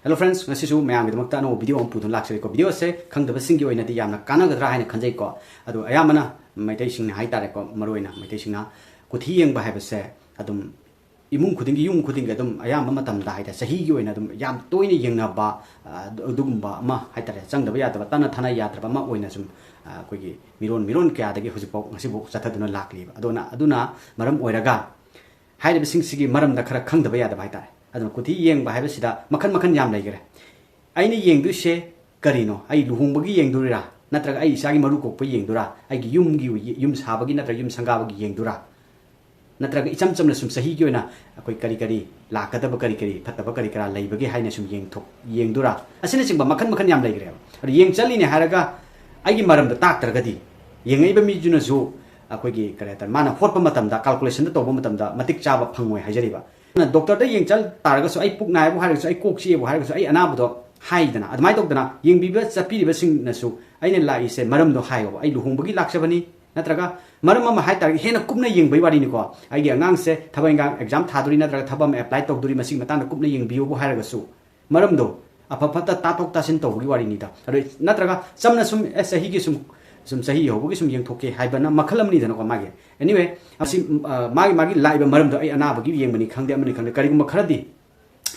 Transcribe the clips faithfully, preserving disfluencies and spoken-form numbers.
Hello friends, ꯉꯁꯤꯁꯨ ꯃꯌꯥꯝꯒꯤꯗꯃꯛꯇ ꯑꯅꯧꯕ video ꯑꯃ ꯄꯨꯗꯨꯅ ꯂꯥꯛꯆꯔꯤꯀꯣ꯫ Video ꯑꯁꯦ ꯈꯪꯗꯕꯁꯤꯡꯒꯤ ꯑꯣꯏꯅꯗꯤ ꯌꯥꯝꯅ ꯀꯥꯟꯅꯒꯗ꯭ꯔꯥ ꯍꯥꯏꯅ ꯈꯟꯖꯩꯀꯣ꯫ ꯑꯗꯣ ꯑꯌꯥꯝꯕꯅ ꯃꯩꯇꯩꯁꯤꯡꯅ ꯍꯥꯏꯇꯥꯔꯦꯀꯣ, ꯃꯔꯨꯑꯣꯏꯅ ꯃꯩꯇꯩꯁꯤꯡꯅ ꯀꯨꯊꯤ ꯌꯦꯡꯕ ꯍꯥꯏꯕꯁꯦ ꯑꯗꯨꯝ ꯏꯃꯨꯡ ꯈꯨꯗꯤꯡꯒꯤ, ꯌꯨꯝ ꯈꯨꯗꯤꯡꯒꯤ ꯑꯗꯨꯝ ꯑꯌꯥꯝꯕ ꯃꯇꯝꯗ ꯍꯥꯏꯇꯥꯔꯦ, ꯆꯍꯤꯒꯤ ꯑꯣꯏꯅ ꯑꯗꯨꯝ ꯌꯥꯝ ꯇꯣꯏꯅ ꯌꯦꯡꯅꯕ, ꯑ, ꯑꯗꯨꯒꯨꯝꯕ ꯑꯃ ꯍꯥꯏꯇꯥꯔꯦ, ꯆꯪꯗꯕ ꯌꯥꯗꯕ, ꯇꯠꯅ ꯊꯥꯅ ꯌꯥꯗ꯭ꯔꯕ ꯑꯃ ꯑꯣꯏꯅ ꯁꯨꯝ, ꯑ, ꯑꯩꯈꯣꯏꯒꯤ ꯃꯤꯔꯣꯟ ꯃꯤꯔꯣꯟ ꯀꯌꯥꯗꯒꯤ ꯍꯧꯖꯤꯛꯐꯥꯎ, ꯉꯁꯤꯐꯥꯎ ꯆꯠꯊꯗꯨꯅ ꯂꯥꯛꯂꯤꯕ꯫ ꯑꯗꯨꯅ, ꯑꯗꯨꯅ ꯃꯔꯝ ꯑꯣꯏꯔꯒ ꯍꯥꯏꯔꯤꯕꯁꯤꯡꯁꯤꯒꯤ ꯃꯔꯝꯗ ꯈꯔ ꯈꯪꯗꯕ ꯌꯥꯗꯕ ꯍꯥꯏꯇꯥꯔꯦ꯫ ꯑꯗꯨꯅ ꯀꯨꯊꯤ ꯌꯦꯡꯕ ꯍꯥꯏꯕꯁꯤꯗ ꯃꯈꯟ ꯃꯈꯟ ꯌꯥꯝ ꯂꯩꯈꯔꯦ꯫ ꯑꯩꯅ ꯌꯦꯡꯗꯣꯏꯁꯦ ꯀꯔꯤꯅꯣ? ꯑꯩ ꯂꯨꯍꯣꯡꯕꯒꯤ ꯌꯦꯡꯗꯣꯔꯤꯔꯥ? ꯅꯠꯇ꯭ꯔꯒ ꯑꯩ ꯏꯆꯥꯒꯤ ꯃꯔꯨ ꯀꯣꯛꯄ ꯌꯦꯡꯗꯣꯏꯔꯥ? ꯑꯩꯒꯤ ꯌꯨꯝꯒꯤ, ꯌꯨꯝ ꯁꯥꯕꯒꯤ ꯅꯠꯇ꯭ꯔꯒ ꯌꯨꯝ ꯁꯪꯒꯥꯕꯒꯤ ꯌꯦꯡꯗꯣꯏꯔꯥ? ꯅꯠꯇ꯭ꯔꯒ ꯏꯆꯝ ꯆꯝꯅ ꯁꯨꯝ ꯆꯍꯤꯒꯤ ꯑꯣꯏꯅ ꯑꯩꯈꯣꯏ ꯀꯔꯤ ꯀꯔꯤ ꯂꯥꯛꯀꯗꯕ, ꯀꯔꯤ ꯀꯔꯤ ꯐꯠꯇꯕ ꯀꯔꯤ ꯀꯔꯥ ꯂꯩꯕꯒꯦ ꯍꯥꯏꯅ ꯁꯨꯝ ꯌꯦꯡꯊꯣꯛ-, ꯌꯦꯡꯗꯣꯏꯔꯥ? ꯑꯁꯤꯅꯆꯤꯡꯕ ꯃꯈꯟ ꯃꯈꯟ ꯌꯥꯝ ꯂꯩꯈ꯭ꯔꯦꯕ꯫ ꯑꯗꯨ ꯌꯦꯡ ꯆꯠꯂꯤꯅꯦ ꯍꯥꯏꯔꯒ ꯑꯩꯒꯤ ꯃꯔꯝꯗ ꯇꯥꯛꯇ꯭ꯔꯒꯗꯤ ꯌꯦꯡꯉꯛꯏꯕ ꯃꯤꯗꯨꯅꯁꯨ ꯑꯩꯈꯣꯏꯒꯤ ꯀꯔꯤ ꯍꯥꯏꯇꯥꯔꯦ, ꯃꯥꯅ ꯍꯣꯠꯄ ꯃꯇꯝꯗ, calculation ꯗ ꯇꯧꯕ ꯃꯇꯝꯗ ꯃꯇꯤꯛ ꯆꯥꯕ ꯐꯪꯉꯣꯏ ꯍꯥꯏꯖꯔꯤꯕ꯫ ꯑꯗꯨꯅ ꯗꯣꯛꯇꯔꯗ ꯌꯦꯡ ꯆꯠ ꯇꯥꯔꯒꯁꯨ, ꯑꯩ ꯄꯨꯛ ꯅꯥꯏꯕꯨ ꯍꯥꯏꯔꯒꯁꯨ, ꯑꯩ ꯀꯣꯛ ꯆꯤꯛꯑꯦꯕꯨ ꯍꯥꯏꯔꯒꯁꯨ, ꯑꯩ ꯑꯅꯥꯕꯗꯣ ꯍꯥꯏꯗꯅ, ꯑꯗꯨꯃꯥꯏꯅ ꯇꯧꯗꯅ ꯌꯦꯡꯕꯤꯕ ꯆꯠꯄꯤꯔꯤꯕꯁꯤꯡꯅꯁꯨ ꯑꯩꯅ ꯂꯥꯛꯏꯁꯦ ꯃꯔꯝꯗꯣ ꯍꯥꯏꯌꯣꯕ꯫ ꯑꯩ ꯂꯨꯍꯣꯡꯕꯒꯤ ꯂꯥꯛꯆꯕꯅꯤ, ꯅꯠꯇ꯭ꯔꯒ ꯃꯔꯝ ꯑꯃ ꯍꯥꯏ ꯇꯥꯔꯒꯗꯤ ꯍꯦꯟꯅ ꯀꯨꯞꯅ ꯌꯦꯡꯕꯒꯤ ꯋꯥꯔꯤꯅꯤꯀꯣ꯫ ꯑꯩꯒꯤ ꯑꯉꯥꯡꯁꯦ ꯊꯕꯛ ꯏꯟꯈꯥꯡ exam ꯊꯥꯗꯣꯔꯤ ꯅꯠꯇ꯭ꯔꯒ ꯊꯕꯛ ꯑꯃ apply ꯇꯧꯗꯣꯔꯤ, ꯃꯁꯤꯒꯤ ꯃꯇꯥꯡꯗ ꯀꯨꯞꯅ ꯌꯦꯡꯕꯤꯌꯨꯕꯨ ꯍꯥꯏꯔꯒꯁꯨ, ꯃꯔꯝꯗꯣ ꯑꯐ ꯐꯠꯇ ꯇꯥꯊꯣꯛ ꯇꯥꯁꯤꯟ ꯇꯧꯕꯒꯤ ꯋꯥꯔꯤꯅꯤꯗ꯫ ꯑꯗꯣ ꯅꯠꯇ꯭ꯔꯒ ꯆꯝꯅ ꯁꯨꯝ, ꯑꯦ, ꯆꯍꯤꯒꯤ ꯁꯨꯝ, ꯁꯨꯝ ꯆꯍꯤ ꯍꯧꯕꯒꯤ ꯁꯨꯝ ꯌꯦꯡꯊꯣꯛꯀꯦ ꯍꯥꯏꯕꯅ ꯃꯈꯜ ꯑꯃꯅꯤꯗꯅꯀꯣ ꯃꯥꯒꯤ꯫ Anyway, ꯑꯁꯤ, ꯑ, ꯃꯥꯒꯤ, ꯃꯥꯒꯤ ꯂꯥꯛꯏꯕ ꯃꯔꯝꯗꯣ, ꯑꯩ ꯑꯅꯥꯕꯒꯤ ꯌꯦꯡꯕꯅꯤ ꯈꯪꯗꯦ, ꯑꯃꯅꯤ ꯈꯪꯗꯦ, ꯀꯔꯤꯒꯨꯝꯕ ꯈꯔꯗꯤ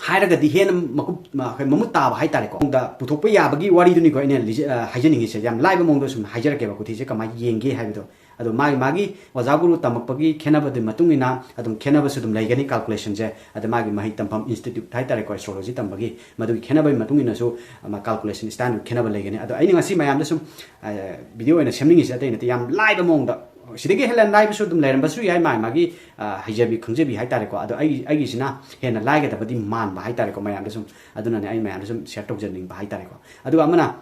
ꯍꯥꯏꯔꯒꯗꯤ ꯍꯦꯟꯅ ꯃꯀꯨꯞ, ꯃ-, ꯑꯩꯈꯣꯏ ꯃꯃꯨꯠ ꯇꯥꯕ ꯍꯥꯏꯇꯥꯔꯦꯀꯣ, ꯃꯑꯣꯡꯗ ꯄꯨꯊꯣꯛꯄ ꯌꯥꯕꯒꯤ ꯋꯥꯔꯤꯗꯨꯅꯤꯀꯣ ꯑꯩꯅ ꯂꯤꯖ-, ꯑ, ꯍꯥꯏꯖꯅꯤꯡꯉꯤꯁꯦ꯫ ꯌꯥꯝ ꯂꯥꯏꯕ ꯃꯑꯣꯡꯗ ꯁꯨꯝ ꯍꯥꯏꯖꯔꯛꯀꯦꯕ, ꯀꯨꯊꯤꯁꯦ ꯀꯃꯥꯏꯅ ꯌꯦꯡꯒꯦ ꯍꯥꯏꯕꯗꯣ꯫ ꯑꯗꯣ ꯃꯥꯒꯤ, ꯃꯥꯒꯤ ꯑꯣꯖꯥ ꯒꯨꯔꯨ ꯇꯝꯃꯛꯄꯒꯤ ꯈꯦꯠꯅꯕꯗꯨꯒꯤ ꯃꯇꯨꯡ ꯏꯟꯅ ꯑꯗꯨꯝ ꯈꯦꯠꯅꯕꯁꯨ ꯑꯗꯨꯝ ꯂꯩꯒꯅꯤ calculation ꯁꯦ꯫ ꯑꯗ ꯃꯥꯒꯤ ꯃꯍꯩ ꯇꯝꯐꯝ institute ꯍꯥꯏꯇꯥꯔꯦꯀꯣ, astrology ꯇꯝꯕꯒꯤ, ꯃꯗꯨꯒꯤ ꯈꯦꯠꯅꯕꯒꯤ ꯃꯇꯨꯡ ꯏꯟꯅꯁꯨ, ꯑ, calculation style ꯗꯨ ꯈꯦꯠꯅꯕ ꯂꯩꯒꯅꯤ꯫ ꯑꯗꯣ ꯑꯩꯅ ꯉꯁꯤ ꯃꯌꯥꯝꯗ ꯁꯨꯝ, ꯑ, video ꯑꯣꯏꯅ ꯁꯦꯝꯅꯤꯡꯉꯤꯁꯦ ꯑꯇꯩ ꯅꯠꯇꯦ, ꯌꯥꯝ ꯂꯥꯏꯕ ꯃꯑꯣꯡꯗ, ꯁꯤꯗꯒꯤ ꯍꯦꯟꯅ ꯂꯥꯏꯕꯁꯨ ꯑꯗꯨꯝ ꯂꯩꯔꯝꯕꯁꯨ ꯌꯥꯏ, ꯃꯥꯒꯤ, ꯃꯥꯒꯤ, ꯑ, ꯍꯩꯖꯕꯤ ꯈꯪꯖꯕꯤ ꯍꯥꯏꯇꯥꯔꯦꯀꯣ꯫ ꯑꯗꯣ ꯑꯩꯒꯤ, ꯑꯩꯒꯤꯁꯤꯅ ꯍꯦꯟꯅ ꯂꯥꯏꯒꯗꯕꯗꯤ ꯃꯥꯟꯕ ꯍꯥꯏꯇꯥꯔꯦꯀꯣ ꯃꯌꯥꯝꯗ ꯁꯨꯝ꯫ ꯑꯗꯨꯅꯅꯦ ꯑꯩ ꯃꯌꯥꯝꯗ ꯁꯨꯝ share ꯇꯧꯖꯅꯤꯡꯕ ꯍꯥꯏꯇꯥꯔꯦꯀꯣ꯫ ꯑꯗꯨꯒ ꯑꯃꯅ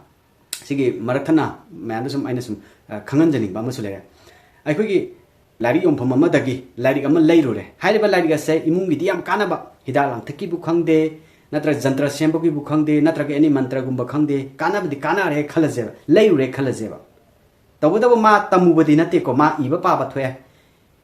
ꯁꯤꯒꯤ ꯃꯔꯛ ꯊꯠꯅ ꯃꯌꯥꯝꯗ ꯁꯨꯝ ꯑꯩꯅ ꯁꯨꯝ, ꯑ, ꯈꯪꯍꯟꯖꯅꯤꯡꯕ ꯑꯃꯁꯨ ꯂꯩꯔꯦ꯫ ꯑꯩꯈꯣꯏꯒꯤ ꯂꯥꯏꯔꯤꯛ ꯌꯣꯟꯐꯝ ꯑꯃꯗꯒꯤ ꯂꯥꯏꯔꯤꯛ ꯑꯃ ꯂꯩꯔꯨꯔꯦ꯫ ꯍꯥꯏꯔꯤꯕ ꯂꯥꯏꯔꯤꯛ ꯑꯁꯦ ꯏꯃꯨꯡꯒꯤꯗꯤ ꯌꯥꯝ ꯀꯥꯟꯅꯕ, ꯍꯤꯗꯥꯛ ꯂꯥꯡꯊꯛꯀꯤꯕꯨ ꯈꯪꯗꯦ, ꯅꯠꯇ꯭ꯔꯒ ꯖꯟꯇ꯭ꯔ ꯁꯦꯝꯕꯒꯤꯕꯨ ꯈꯪꯗꯦ, ꯅꯠꯇ꯭ꯔꯒ any ꯃꯟꯇ꯭ꯔꯒꯨꯝꯕ ꯈꯪꯗꯦ, ꯀꯥꯟꯅꯕꯗꯤ ꯀꯥꯟꯅꯔꯦ ꯈꯜꯂꯁꯦꯕ, ꯂꯩꯔꯨꯔꯦ ꯈꯜꯂꯁꯦꯕ꯫ ꯇꯧꯕꯇꯕꯨ ꯃꯥ ꯇꯝꯃꯨꯕꯗꯤ ꯅꯠꯇꯦꯀꯣ, ꯃꯥ ꯏꯕ ꯄꯥꯕ ꯊꯣꯛꯑꯦ꯫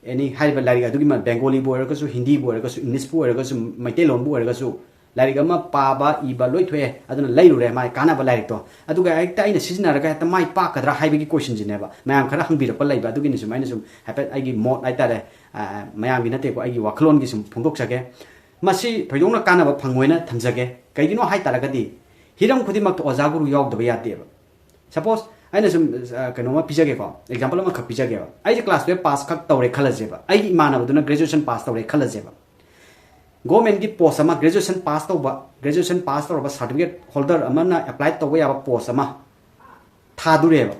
Any ꯍꯥꯏꯔꯤꯕ ꯂꯥꯏꯔꯤꯛ ꯑꯗꯨꯒꯤ ꯃ-, ꯕꯦꯡꯒꯣꯂꯤꯕꯨ ꯑꯣꯏꯔꯒꯁꯨ, ꯍꯤꯟꯗꯤꯕꯨ ꯑꯣꯏꯔꯒꯁꯨ, ꯏꯪꯂꯤꯁꯄꯨ ꯑꯣꯏꯔꯒꯁꯨ, ꯃꯩꯇꯩꯂꯣꯟꯕꯨ ꯑꯣꯏꯔꯒꯁꯨ, ꯂꯥꯏꯔꯤꯛ ꯑꯃ ꯄꯥꯕ, ꯏꯕ ꯂꯣꯏ ꯊꯣꯛꯑꯦ, ꯑꯗꯨꯅ ꯂꯩꯔꯨꯔꯦ ꯃꯥꯒꯤ ꯀꯥꯟꯅꯕ ꯂꯥꯏꯔꯤꯛꯇꯣ꯫ ꯑꯗꯨꯒ ꯍꯦꯛꯇ ꯑꯩꯅ ꯁꯤꯖꯤꯟꯅꯔꯒ ꯍꯦꯛꯇ ꯃꯥꯏ ꯄꯥꯛꯀꯗ꯭ꯔꯥ ꯍꯥꯏꯕꯒꯤ questionꯁꯤꯅꯦꯕ ꯃꯌꯥꯝ ꯈꯔ ꯍꯪꯕꯤꯔꯛꯄ ꯂꯩꯕ, ꯑꯗꯨꯒꯤꯅꯤ ꯁꯨꯝ ꯑꯩꯅ ꯁꯨꯝ ꯍꯥꯏꯐꯦꯠ ꯑꯩꯒꯤ ꯃꯣꯠ ꯍꯥꯏꯇꯥꯔꯦ, ꯑ, ꯃꯌꯥꯝꯒꯤ ꯅꯠꯇꯦꯀꯣ, ꯑꯩꯒꯤ ꯋꯥꯈꯜꯂꯣꯟꯒꯤ ꯁꯨꯝ ꯐꯣꯡꯗꯣꯛꯆꯒꯦ꯫ ꯃꯁꯤ ꯊꯣꯏꯗꯣꯛꯅ ꯀꯥꯟꯅꯕ ꯐꯪꯉꯣꯏꯅ ꯊꯝꯖꯒꯦ꯫ ꯀꯩꯒꯤꯅꯣ ꯍꯥꯏ ꯇꯥꯔꯒꯗꯤ ꯍꯤꯔꯝ ꯈꯨꯗꯤꯡꯃꯛꯇ ꯑꯣꯖꯥ ꯒꯨꯔꯨ ꯌꯥꯎꯗꯕ ꯌꯥꯗꯦꯕ꯫ Suppose ꯑꯩꯅ ꯁꯨꯝ, ꯑ, ꯀꯩꯅꯣꯝꯃ ꯄꯤꯖꯒꯦꯀꯣ, example ꯑꯃꯈꯛ ꯄꯤꯖꯒꯦꯕ꯫ ꯑꯩꯁꯦ class twelve pass ꯈꯛ ꯇꯧꯔꯦ ꯈꯜꯂꯁꯦꯕ, ꯑꯩꯒꯤ ꯏꯃꯥꯟꯅꯕꯗꯨꯅ graduation pass ꯇꯧꯔꯦ ꯈꯜꯂꯁꯦꯕ꯫ Governmentꯀꯤ post ꯑꯃ, graduation pass ꯇꯧꯕ, graduation pass ꯇꯧꯔꯕ certificate holder ꯑꯃꯅ apply ꯇꯧꯕ ꯌꯥꯕ post ꯑꯃ ꯊꯥꯗꯣꯔꯦꯕ꯫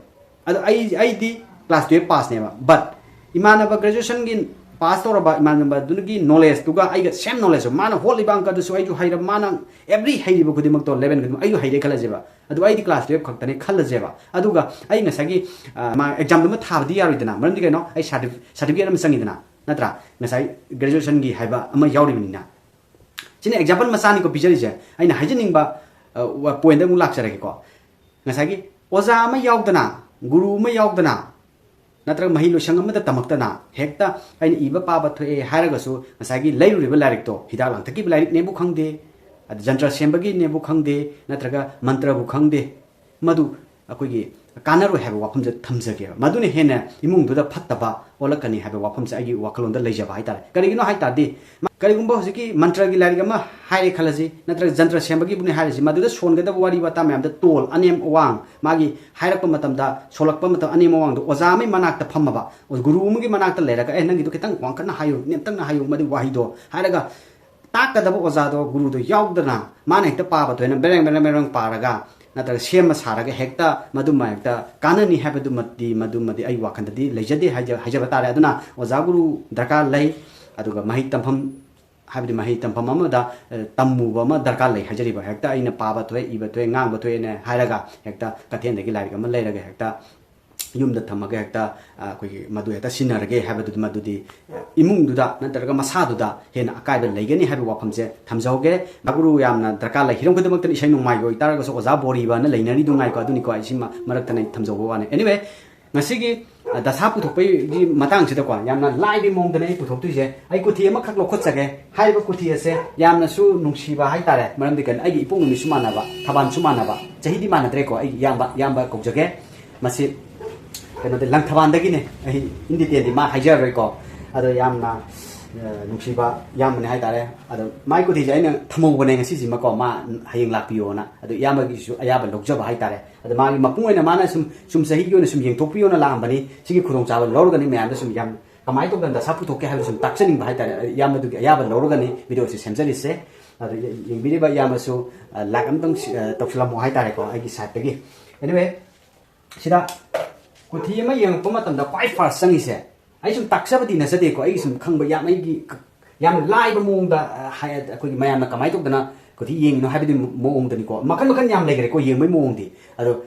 ꯑꯗꯣ ꯑꯩ, ꯑꯩꯗꯤ class twelve passꯅꯦꯕ, but ꯏꯃꯥꯟꯅꯕ graduationꯒꯤ pass ꯇꯧꯔꯕ ꯏꯃꯥꯟꯅꯕꯗꯨꯒꯤ knowledgeꯇꯨꯒ ꯑꯩꯒ same knowledge, ꯃꯥꯅ ꯍꯣꯠꯂꯤꯕ ꯑꯪꯀꯗꯨꯁꯨ ꯑꯩꯁꯨ ꯍꯩꯔꯕ, ꯃꯥꯅ every ꯍꯩꯔꯤꯕ ꯈꯨꯗꯤꯡꯃꯛꯇꯣ, eleven ꯈꯨꯗꯤꯡꯃꯛ ꯑꯩꯁꯨ ꯍꯩꯔꯦ ꯈꯜꯂꯁꯦꯕ꯫ ꯑꯗꯨ ꯑꯩꯗꯤ class twelve ꯈꯛꯇꯅꯦ ꯈꯜꯂꯁꯦꯕ꯫ ꯑꯗꯨꯒ ꯑꯩ ꯉꯁꯥꯏꯒꯤ, ꯑ, ꯃꯥ examꯗꯨꯃ ꯊꯥꯕꯗꯤ ꯌꯥꯔꯣꯏꯗꯅ, ꯃꯔꯝꯗꯤ ꯀꯩꯅꯣ, ꯑꯩ certif-, certificate ꯑꯃ ꯆꯪꯉꯤꯗꯅ, ꯅꯠꯇ꯭ꯔꯥ? ꯉꯁꯥꯏ graduationꯒꯤ ꯍꯥꯏꯕ ꯑꯃ ꯌꯥꯎꯔꯤꯕꯅꯤꯅ꯫ ꯁꯤꯅ example ꯃꯆꯥꯅꯤꯀꯣ ꯄꯤꯖꯔꯤꯁꯦ꯫ ꯑꯩꯅ ꯍꯥꯏꯖꯅꯤꯡꯕ, ꯑ, ꯋꯥ-, pointꯗ ꯑꯃꯨꯛ ꯂꯥꯛꯆꯔꯒꯦꯀꯣ꯫ ꯉꯁꯥꯏꯒꯤ ꯑꯣꯖꯥ ꯑꯃ ꯌꯥꯎꯗꯅ, ꯒꯨꯔꯨ ꯑꯃ ꯌꯥꯎꯗꯅ, ꯅꯠꯇ꯭ꯔꯒ ꯃꯍꯩ ꯂꯣꯏꯁꯪ ꯑꯃꯗ ꯇꯝꯃꯛꯇꯅ ꯍꯦꯛꯇ ꯑꯩꯅ ꯏꯕ ꯄꯥꯕ ꯊꯣꯛꯑꯦ ꯍꯥꯏꯔꯒꯁꯨ, ꯉꯁꯥꯏꯒꯤ ꯂꯩꯔꯨꯔꯤꯕ ꯂꯥꯏꯔꯤꯛꯇꯣ, ꯍꯤꯗꯥꯛ ꯂꯥꯡꯊꯛꯀꯤ ꯂꯥꯏꯔꯤꯛꯅꯦꯕꯨ ꯈꯪꯗꯦ, ꯑꯗ ꯖꯟꯇ꯭ꯔ ꯁꯦꯝꯕꯒꯤꯅꯦꯕꯨ ꯈꯪꯗꯦ, ꯅꯠꯇ꯭ꯔꯒ ꯃꯟꯇ꯭ꯔꯕꯨ ꯈꯪꯗꯦ, ꯃꯗꯨ ꯑꯩꯈꯣꯏꯒꯤ ꯀꯥꯟꯅꯔꯣꯏ ꯍꯥꯏꯕ ꯋꯥꯐꯝꯁꯦ ꯊꯝꯖꯒꯦꯕ꯫ ꯃꯗꯨꯅ ꯍꯦꯟꯅ ꯏꯃꯨꯡꯗꯨꯗ ꯐꯠꯇꯕ ꯑꯣꯜꯂꯛꯀꯅꯤ ꯍꯥꯏꯕ ꯋꯥꯐꯝꯁꯦ ꯑꯩꯒꯤ ꯋꯥꯈꯜꯂꯣꯟꯗ ꯂꯩꯖꯕ ꯍꯥꯏꯇꯥꯔꯦ꯫ ꯀꯔꯤꯒꯤꯅꯣ ꯍꯥꯏ ꯇꯥꯔꯗꯤ, ꯃ-, ꯀꯔꯤꯒꯨꯝꯕ ꯍꯧꯖꯤꯛꯀꯤ ꯃꯟꯇ꯭ꯔꯒꯤ ꯂꯥꯏꯔꯤꯛ ꯑꯃ ꯍꯥꯏꯔꯦ ꯈꯜꯂꯁꯤ, ꯅꯠꯇ꯭ꯔꯒ ꯖꯟꯇ꯭ꯔ ꯁꯦꯝꯕꯒꯤꯕꯨꯅꯤ ꯍꯥꯏꯔꯁꯤ, ꯃꯗꯨꯗ ꯁꯣꯟꯒꯗꯕ ꯋꯥꯔꯤ ꯋꯥꯇꯥ ꯃꯌꯥꯝꯗ ꯇꯣꯜ, ꯑꯅꯦꯝ ꯑꯋꯥꯡ, ꯃꯥꯒꯤ ꯍꯥꯏꯔꯛꯄ ꯃꯇꯝꯗ, ꯁꯣꯜꯂꯛꯄ ꯃꯇꯝ, ꯑꯅꯦꯝ ꯑꯋꯥꯡꯗꯣ ꯑꯣꯖꯥ ꯑꯃꯒꯤ ꯃꯅꯥꯛꯇ ꯐꯝꯃꯕ, ꯒꯨꯔꯨ ꯑꯃꯒꯤ ꯃꯅꯥꯛꯇ ꯂꯩꯔꯒ, "ꯑꯦ, ꯅꯪꯒꯤꯗꯣ ꯈꯤꯇꯪ ꯋꯥꯡꯈꯠꯅ ꯍꯥꯏꯌꯨ, ꯅꯦꯝꯇꯛꯅ ꯍꯥꯏꯌꯨ", ꯃꯗꯨ ꯋꯥꯍꯩꯗꯣ ꯍꯥꯏꯔꯒ, ꯇꯥꯛꯀꯗꯕ ꯑꯣꯖꯥꯗꯣ, ꯒꯨꯔꯨꯗꯣ ꯌꯥꯎꯗꯅ ꯃꯥꯅ ꯍꯦꯛꯇ ꯄꯥꯕ ꯊꯣꯛꯑꯦꯅ ꯕꯦꯔꯦꯡ ꯕꯦꯔꯦꯡ ꯕꯦꯔꯦꯡ ꯄꯥꯔꯒ, ꯅꯠꯇ꯭ꯔꯒ ꯁꯦꯝꯃ ꯁꯥꯔꯒ ꯍꯦꯛꯇ ꯃꯗꯨꯃ ꯍꯦꯛꯇ ꯀꯥꯟꯅꯅꯤ ꯍꯥꯏꯕꯗꯨꯃꯗꯤ, ꯃꯗꯨꯃꯗꯤ ꯑꯩ ꯋꯥꯈꯜꯗꯗꯤ ꯂꯩꯖꯗꯦ ꯍꯥꯏꯖ-, ꯍꯥꯏꯖꯕ ꯇꯥꯔꯦ꯫ ꯑꯗꯨꯅ ꯑꯣꯖꯥ ꯒꯨꯔꯨ ꯗꯔꯀꯥꯔ ꯂꯩ꯫ ꯑꯗꯨꯒ ꯃꯍꯩ ꯇꯝꯐꯝ, ꯍꯥꯏꯕꯗꯤ ꯃꯍꯩ ꯇꯝꯐꯝ ꯑꯃꯗ, ꯑ, ꯇꯝꯃꯨꯕ ꯑꯃ ꯗꯔꯀꯥꯔ ꯂꯩ ꯍꯥꯏꯖꯔꯤꯕ꯫ ꯍꯦꯛꯇ ꯑꯩꯅ ꯄꯥꯕ ꯊꯣꯛꯑꯦ, ꯏꯕ ꯊꯣꯛꯑꯦ, ꯉꯥꯡꯕ ꯊꯣꯛꯑꯦꯅ ꯍꯥꯏꯔꯒ ꯍꯦꯛꯇ ꯀꯩꯊꯦꯜꯗꯒꯤ ꯂꯥꯏꯔꯤꯛ ꯑꯃ ꯂꯩꯔꯒ ꯍꯦꯛꯇ ꯌꯨꯝꯗ ꯊꯝꯃꯒ ꯍꯦꯛꯇ, ꯑ, ꯑꯩꯈꯣꯏꯒꯤ ꯃꯗꯨ ꯍꯦꯛꯇ ꯁꯤꯖꯤꯟꯅꯔꯒꯦ ꯍꯥꯏꯕꯗꯨꯗꯤ, ꯃꯗꯨꯗꯤ, ꯑ, ꯏꯃꯨꯡꯗꯨꯗ ꯅꯠꯇ꯭ꯔꯒ ꯃꯁꯥꯗꯨꯗ ꯍꯦꯟꯅ ꯑꯀꯥꯏꯕ ꯂꯩꯒꯅꯤ ꯍꯥꯏꯕ ꯋꯥꯐꯝꯁꯦ ꯊꯝꯖꯍꯧꯒꯦ꯫ ꯒꯨꯔꯨ ꯌꯥꯝꯅ ꯗꯔꯀꯥꯔ ꯂꯩ꯫ ꯍꯤꯔꯝ ꯈꯨꯗꯤꯡꯃꯛꯇ ꯏꯁꯩ ꯅꯣꯡꯃꯥꯏꯒꯤ ꯑꯣꯏꯇꯥꯔꯒꯁꯨ ꯑꯣꯖꯥ ꯕꯣꯔꯤꯕꯅ ꯂꯩꯅꯔꯤꯗꯨ ꯉꯥꯏꯀꯣ, ꯑꯗꯨꯅꯤꯀꯣ ꯑꯩ ꯁꯤ ꯃ-, ꯃꯔꯛꯇꯅ ꯑꯩ ꯊꯝꯖꯍꯧꯕ ꯋꯥꯅꯤ꯫ Anyway, ꯉꯁꯤꯒꯤ, ꯑ, ꯗꯁꯥ ꯄꯨꯊꯣꯛꯄꯒꯤ ꯃꯇꯥꯡꯁꯤꯗꯀꯣ, ꯌꯥꯝꯅ ꯂꯥꯏꯕꯒꯤ ꯃꯑꯣꯡꯗꯅꯦ ꯑꯩ ꯄꯨꯊꯣꯛꯇꯣꯏꯁꯦ꯫ ꯑꯩ ꯀꯨꯊꯤ ꯑꯃꯈꯛ ꯂꯧꯈꯠꯆꯒꯦ꯫ ꯍꯥꯏꯔꯤꯕ ꯀꯨꯊꯤ ꯑꯁꯦ ꯌꯥꯝꯅꯁꯨ ꯅꯨꯡꯁꯤꯕ ꯍꯥꯏꯇꯥꯔꯦ, ꯃꯔꯝꯗꯤ ꯀꯩꯅꯣ, ꯑꯩꯒꯤ ꯏꯄꯣꯛ ꯅꯨꯃꯤꯠꯁꯨ ꯃꯥꯟꯅꯕ, ꯊꯕꯥꯟꯁꯨ ꯃꯥꯟꯅꯕ, ꯆꯍꯤꯗꯤ ꯃꯥꯟꯅꯗ꯭ꯔꯦꯀꯣ꯫ ꯑꯩꯒꯤ ꯏꯌꯥꯝꯕ, ꯏꯌꯥꯝꯕ ꯀꯧꯖꯒꯦ꯫ ꯃꯁꯤ ꯀꯩꯅꯣꯗꯤ, ꯂꯪꯊꯕꯥꯜꯗꯒꯤꯅꯦ꯫ ꯑꯩ in detail ꯗꯤ ꯃꯥ ꯍꯥꯏꯖꯔꯔꯣꯏꯀꯣ꯫ ꯑꯗꯣ ꯌꯥꯝꯅ, ꯑ, ꯅꯨꯡꯁꯤꯕ ꯏꯌꯥꯝꯕꯅꯦ ꯍꯥꯏꯇꯥꯔꯦ꯫ ꯑꯗꯣ ꯃꯥꯏ ꯀꯨꯊꯤꯁꯦ ꯑꯩꯅ ꯊꯝꯍꯧꯕꯅꯦ ꯉꯁꯤꯁꯤꯃꯀꯣ, ꯃꯥ ꯍꯌꯦꯡ ꯂꯥꯛꯄꯤꯌꯣꯅ꯫ ꯑꯗꯣ ꯏꯌꯥꯝꯕꯒꯤꯁꯨ ꯑꯌꯥꯕ ꯂꯧꯖꯕ ꯍꯥꯏꯇꯥꯔꯦ꯫ ꯑꯗꯣ ꯃꯥꯒꯤ ꯃꯄꯨꯡ ꯑꯣꯏꯅ ꯃꯥꯅ ꯁꯨꯝ, ꯁꯨꯝ ꯆꯍꯤꯒꯤ ꯑꯣꯏꯅ ꯁꯨꯝ ꯌꯦꯡꯊꯣꯛꯄꯤꯌꯣꯅ ꯂꯥꯛꯑꯝꯕꯅꯤ꯫ ꯁꯤꯒꯤ ꯈꯨꯗꯣꯡꯆꯥꯕ ꯂꯧꯔꯒꯅꯤ ꯃꯌꯥꯝꯗ ꯁꯨꯝ ꯌꯥꯝ ꯀꯃꯥꯏꯅ ꯇꯧꯗꯅ ꯗꯁꯥ ꯄꯨꯊꯣꯛꯀꯦ ꯍꯥꯏꯕꯗꯨ ꯁꯨꯝ ꯇꯥꯛꯆꯅꯤꯡꯕ ꯍꯥꯏꯇꯥꯔꯦ꯫ ꯏꯌꯥꯝꯕꯗꯨꯒꯤ ꯑꯌꯥꯕ ꯂꯧꯔꯒꯅꯤ video ꯁꯤ ꯁꯦꯝꯖꯔꯤꯁꯦ꯫ ꯑꯗꯣ ꯌꯦ-, ꯌꯦꯡꯕꯤꯔꯤꯕ ꯏꯌꯥꯝꯕꯁꯨ, ꯑ, like ꯑꯝꯇꯪ ꯁꯤ-, ꯑ, ꯇꯧꯁꯤꯜꯂꯝꯃꯣ ꯍꯥꯏꯇꯥꯔꯦꯀꯣ, ꯑꯩꯒꯤ side ꯇꯒꯤ꯫ Anyway, ꯁꯤꯗ ꯀꯨꯊꯤ ꯑꯃ ꯌꯦꯡꯉꯛꯄ ꯃꯇꯝꯗ ꯈ꯭ꯋꯥꯏ first ꯆꯪꯉꯤꯁꯦ, ꯑꯩ ꯁꯨꯝ ꯇꯥꯛꯆꯕꯗꯤ ꯅꯠꯆꯗꯦꯀꯣ, ꯑꯩꯒꯤ ꯁꯨꯝ ꯈꯪꯕ ꯌꯥꯝ, ꯑꯩꯒꯤ ꯌꯥꯝ ꯂꯥꯏꯕ ꯃꯑꯣꯡꯗ, ꯑ, ꯍꯥꯏ-, ꯑꯩꯈꯣꯏꯒꯤ ꯃꯌꯥꯝꯅ ꯀꯃꯥꯏꯅ ꯇꯧꯗꯅ ꯀꯨꯊꯤ ꯌꯦꯡꯉꯤꯅꯣ ꯍꯥꯏꯕꯗꯤ ꯃꯑꯣꯡꯗꯅꯤꯀꯣ꯫ ꯃꯈꯜ ꯃꯈꯜ ꯌꯥꯝ ꯂꯩꯈ꯭ꯔꯦꯀꯣ ꯌꯦꯡꯕꯒꯤ ꯃꯑꯣꯡꯗꯤ꯫ ꯑꯗꯣ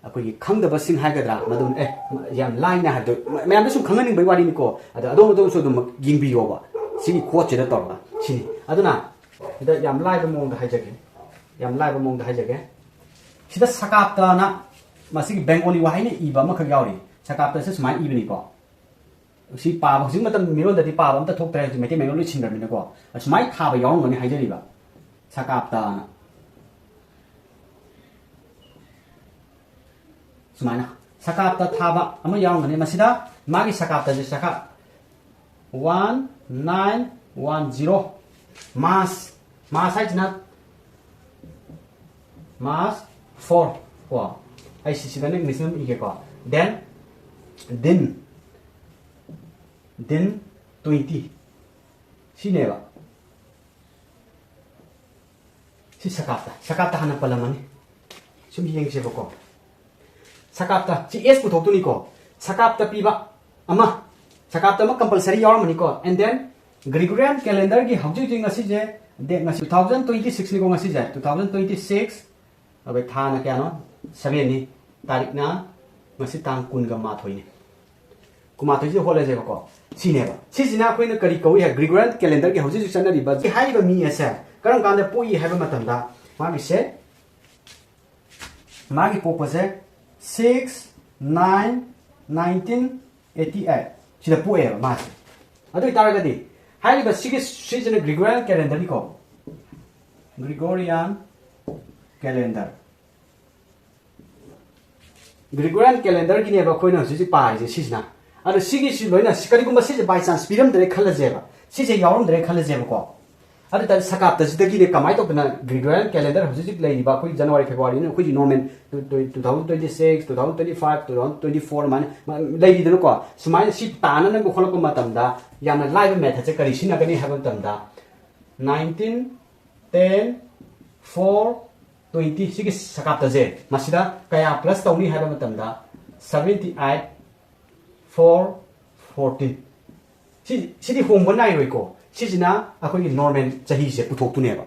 ꯑꯩꯈꯣꯏꯒꯤ ꯈꯪꯗꯕꯁꯤꯡ ꯍꯥꯏꯒꯗ꯭ꯔꯥ, ꯃꯗꯨ, ꯑꯦ, ꯌꯥꯝ ꯂꯥꯏꯅ ꯍꯥꯏꯕꯗꯣ, ꯃ-, ꯃꯌꯥꯝꯗ ꯁꯨꯝ ꯈꯪꯍꯟꯅꯤꯡꯕꯒꯤ ꯋꯥꯔꯤꯅꯤꯀꯣ꯫ ꯑꯗꯣ ꯑꯗꯣꯝ ꯑꯗꯣꯝꯁꯨ ꯑꯗꯨꯝ ꯌꯦꯡꯕꯤꯌꯣꯕ, ꯁꯤꯒꯤ ꯀꯣꯠꯁꯤꯗ ꯇꯧꯔꯒ꯫ ꯁꯤꯅꯤ꯫ ꯑꯗꯨꯅ ꯁꯤꯗ ꯌꯥꯝ ꯂꯥꯏꯕ ꯃꯑꯣꯡꯗ ꯍꯥꯏꯖꯒꯦ, ꯌꯥꯝ ꯂꯥꯏꯕ ꯃꯑꯣꯡꯗ ꯍꯥꯏꯖꯒꯦ꯫ ꯁꯤꯗ ꯁꯀꯥꯞꯇꯅ ꯃꯁꯤꯒꯤ ꯕꯦꯡꯒꯣꯂꯤ ꯋꯥꯍꯩꯅ ꯏꯕ ꯑꯃꯈꯛ ꯌꯥꯎꯔꯤ꯫ ꯁꯀꯥꯞꯇꯁꯦ ꯁꯨꯃꯥꯏꯅ ꯏꯕꯅꯤꯀꯣ꯫ ꯁꯤ ꯄꯥꯕ, ꯍꯧꯖꯤꯛ ꯃꯇꯝ ꯃꯤꯔꯣꯟꯗꯗꯤ ꯄꯥꯕ ꯑꯝꯇ ꯊꯣꯛꯇ꯭ꯔꯦ, ꯍꯧꯖꯤꯛ ꯃꯩꯇꯩ ꯃꯌꯦꯛꯂꯣꯟ ꯂꯣꯏ ꯁꯤꯟꯈ꯭ꯔꯕꯅꯤꯅꯀꯣ꯫ ꯑꯁꯨꯃꯥꯏꯅ ꯊꯥꯕ ꯌꯥꯎꯔꯝꯒꯅꯤ ꯍꯥꯏꯖꯔꯤꯕ, ꯁꯀꯥꯞꯇꯅ꯫ ꯁꯨꯃꯥꯏꯅ ꯁꯀꯥꯞꯇ ꯊꯥꯕ ꯑꯃ ꯌꯥꯎꯔꯝꯒꯅꯤ꯫ ꯃꯁꯤꯗ ꯃꯥꯒꯤ ꯁꯀꯥꯞꯇꯁꯦ ꯁꯀꯥꯞ one nine one zero, March, March ꯍꯥꯏꯁꯤꯅ March four ꯀꯣ꯫ ꯑꯩ ꯁꯤꯁꯤꯗꯅ English ꯑꯗꯨꯝ ꯏꯒꯦꯀꯣ꯫ Then, then, then twenty꯫ ꯁꯤꯅꯦꯕ꯫ ꯁꯤ ꯁꯀꯥꯞꯇ, ꯁꯀꯥꯞꯇ ꯍꯥꯟꯅ ꯄꯜꯂꯝꯃꯅꯤ꯫ ꯁꯨꯝ ꯌꯦꯡꯁꯦꯕꯀꯣ꯫ ꯁꯀꯥꯞꯇ, ꯁꯤ S ꯄꯨꯊꯣꯛꯇꯣꯏꯅꯤꯀꯣ꯫ ꯁꯀꯥꯞꯇ ꯄꯤꯕ ꯑꯃ, ꯁꯀꯥꯞꯇ ꯑꯃ compulsory ꯌꯥꯎꯔꯝꯃꯅꯤꯀꯣ꯫ And then Gregorian calendar ꯒꯤ ꯍꯧꯖꯤꯛ ꯍꯧꯖꯤꯛ ꯉꯁꯤꯁꯦ, date ꯉꯁꯤ two thousand twenty six ꯅꯤꯀꯣ, ꯉꯁꯤꯁꯦ two thousand twenty six꯫ ꯑꯩꯈꯣꯏ ꯊꯥꯅ ꯀꯌꯥꯅꯣ? Seven ꯅꯤ꯫ ꯇꯥꯔꯤꯛꯅ ꯉꯁꯤ ꯇꯥꯡ ꯀꯨꯟꯒ ꯃꯥꯊꯣꯏꯅꯤ꯫ ꯀꯨꯟꯃꯥꯊꯣꯏꯁꯤꯗ ꯍꯣꯠꯂꯁꯦꯕꯀꯣ꯫ ꯁꯤꯅꯦꯕ꯫ ꯁꯤꯁꯤꯅ ꯑꯩꯈꯣꯏꯅ ꯀꯔꯤ ꯀꯧꯏ ꯍꯥꯏ? Gregorian calendar ꯒꯤ ꯍꯧꯖꯤꯛ ꯍꯧꯖꯤꯛ ꯆꯠꯅꯔꯤꯕ ꯍꯥꯏꯔꯤꯕ ꯃꯤ ꯑꯁꯦ ꯀꯔꯝ ꯀꯥꯟꯗ ꯄꯣꯛꯏ ꯍꯥꯏꯕ ꯃꯇꯝꯗ, ꯃꯥꯒꯤꯁꯦ, ꯃꯥꯒꯤ ꯄꯣꯛꯄꯁꯦ six nine nineteen eighty eight ꯁꯤꯗ ꯄꯣꯛꯑꯦꯕ ꯃꯥꯁꯦ꯫ ꯑꯗꯨ ꯑꯣꯏꯇꯥꯔꯒꯗꯤ ꯍꯥꯏꯔꯤꯕ ꯁꯤꯒꯤ ꯁꯤꯁꯤꯅ Gregorian calendarꯅꯤꯀꯣ꯫ Gregorian calendar꯫ Gregorian calendarꯒꯤꯅꯦꯕ ꯑꯩꯈꯣꯏꯅ ꯍꯧꯖꯤꯛ ꯍꯧꯖꯤꯛ ꯄꯥꯔꯤꯁꯦ ꯁꯤꯁꯤꯅ꯫ ꯑꯗꯣ ꯁꯤꯒꯤꯁꯤ ꯂꯣꯏꯅ ꯁꯤ-, ꯀꯔꯤꯒꯨꯝꯕ ꯁꯤꯁꯦ by chance ꯄꯤꯔꯝꯗ꯭ꯔꯦ ꯈꯜꯂꯁꯦꯕ, ꯁꯤꯁꯦ ꯌꯥꯎꯔꯝꯗ꯭ꯔꯦ ꯈꯜꯂꯁꯦꯕꯀꯣ꯫ ꯑꯗꯨ ꯑꯣꯏꯇꯥꯔꯗꯤ ꯁꯀꯥꯞꯇꯁꯤꯗꯒꯤꯅꯦ ꯀꯃꯥꯏꯅ ꯇꯧꯗꯅ Gregorian calendar ꯍꯧꯖꯤꯛ ꯍꯧꯖꯤꯛ ꯂꯩꯔꯤꯕ ꯑꯩꯈꯣꯏ January, February, ꯑꯩꯈꯣꯏꯒꯤ normal two thousand twenty six, two thousand twenty five, two thousand twenty four ꯑꯗꯨꯃꯥꯏꯅ ꯃ-, ꯂꯩꯔꯤꯗꯅꯀꯣ꯫ ꯁꯨꯃꯥꯏꯅ ꯁꯤ ꯇꯥꯅꯅꯕ ꯍꯣꯠꯂꯛꯄ ꯃꯇꯝꯗ ꯌꯥꯝꯅ ꯂꯥꯏꯕ methodꯁꯦ ꯀꯔꯤ ꯁꯤꯖꯤꯟꯅꯒꯅꯤ ꯍꯥꯏꯕ ꯃꯇꯝꯗ, nineteen, ten, four, twenty ꯁꯤꯒꯤ ꯁꯀꯥꯞꯇꯁꯦ ꯃꯁꯤꯗ ꯀꯌꯥ plus ꯇꯧꯅꯤ ꯍꯥꯏꯕ ꯃꯇꯝꯗ, seventy eight, four, fourteen꯫ ꯁꯤ, ꯁꯤꯗꯤ ꯍꯣꯡꯕ ꯅꯥꯏꯔꯣꯏꯀꯣ꯫ ꯁꯤꯁꯤꯅ ꯑꯩꯈꯣꯏꯒꯤ normal ꯆꯍꯤꯁꯦ ꯄꯨꯊꯣꯛꯇꯨꯅꯦꯕ꯫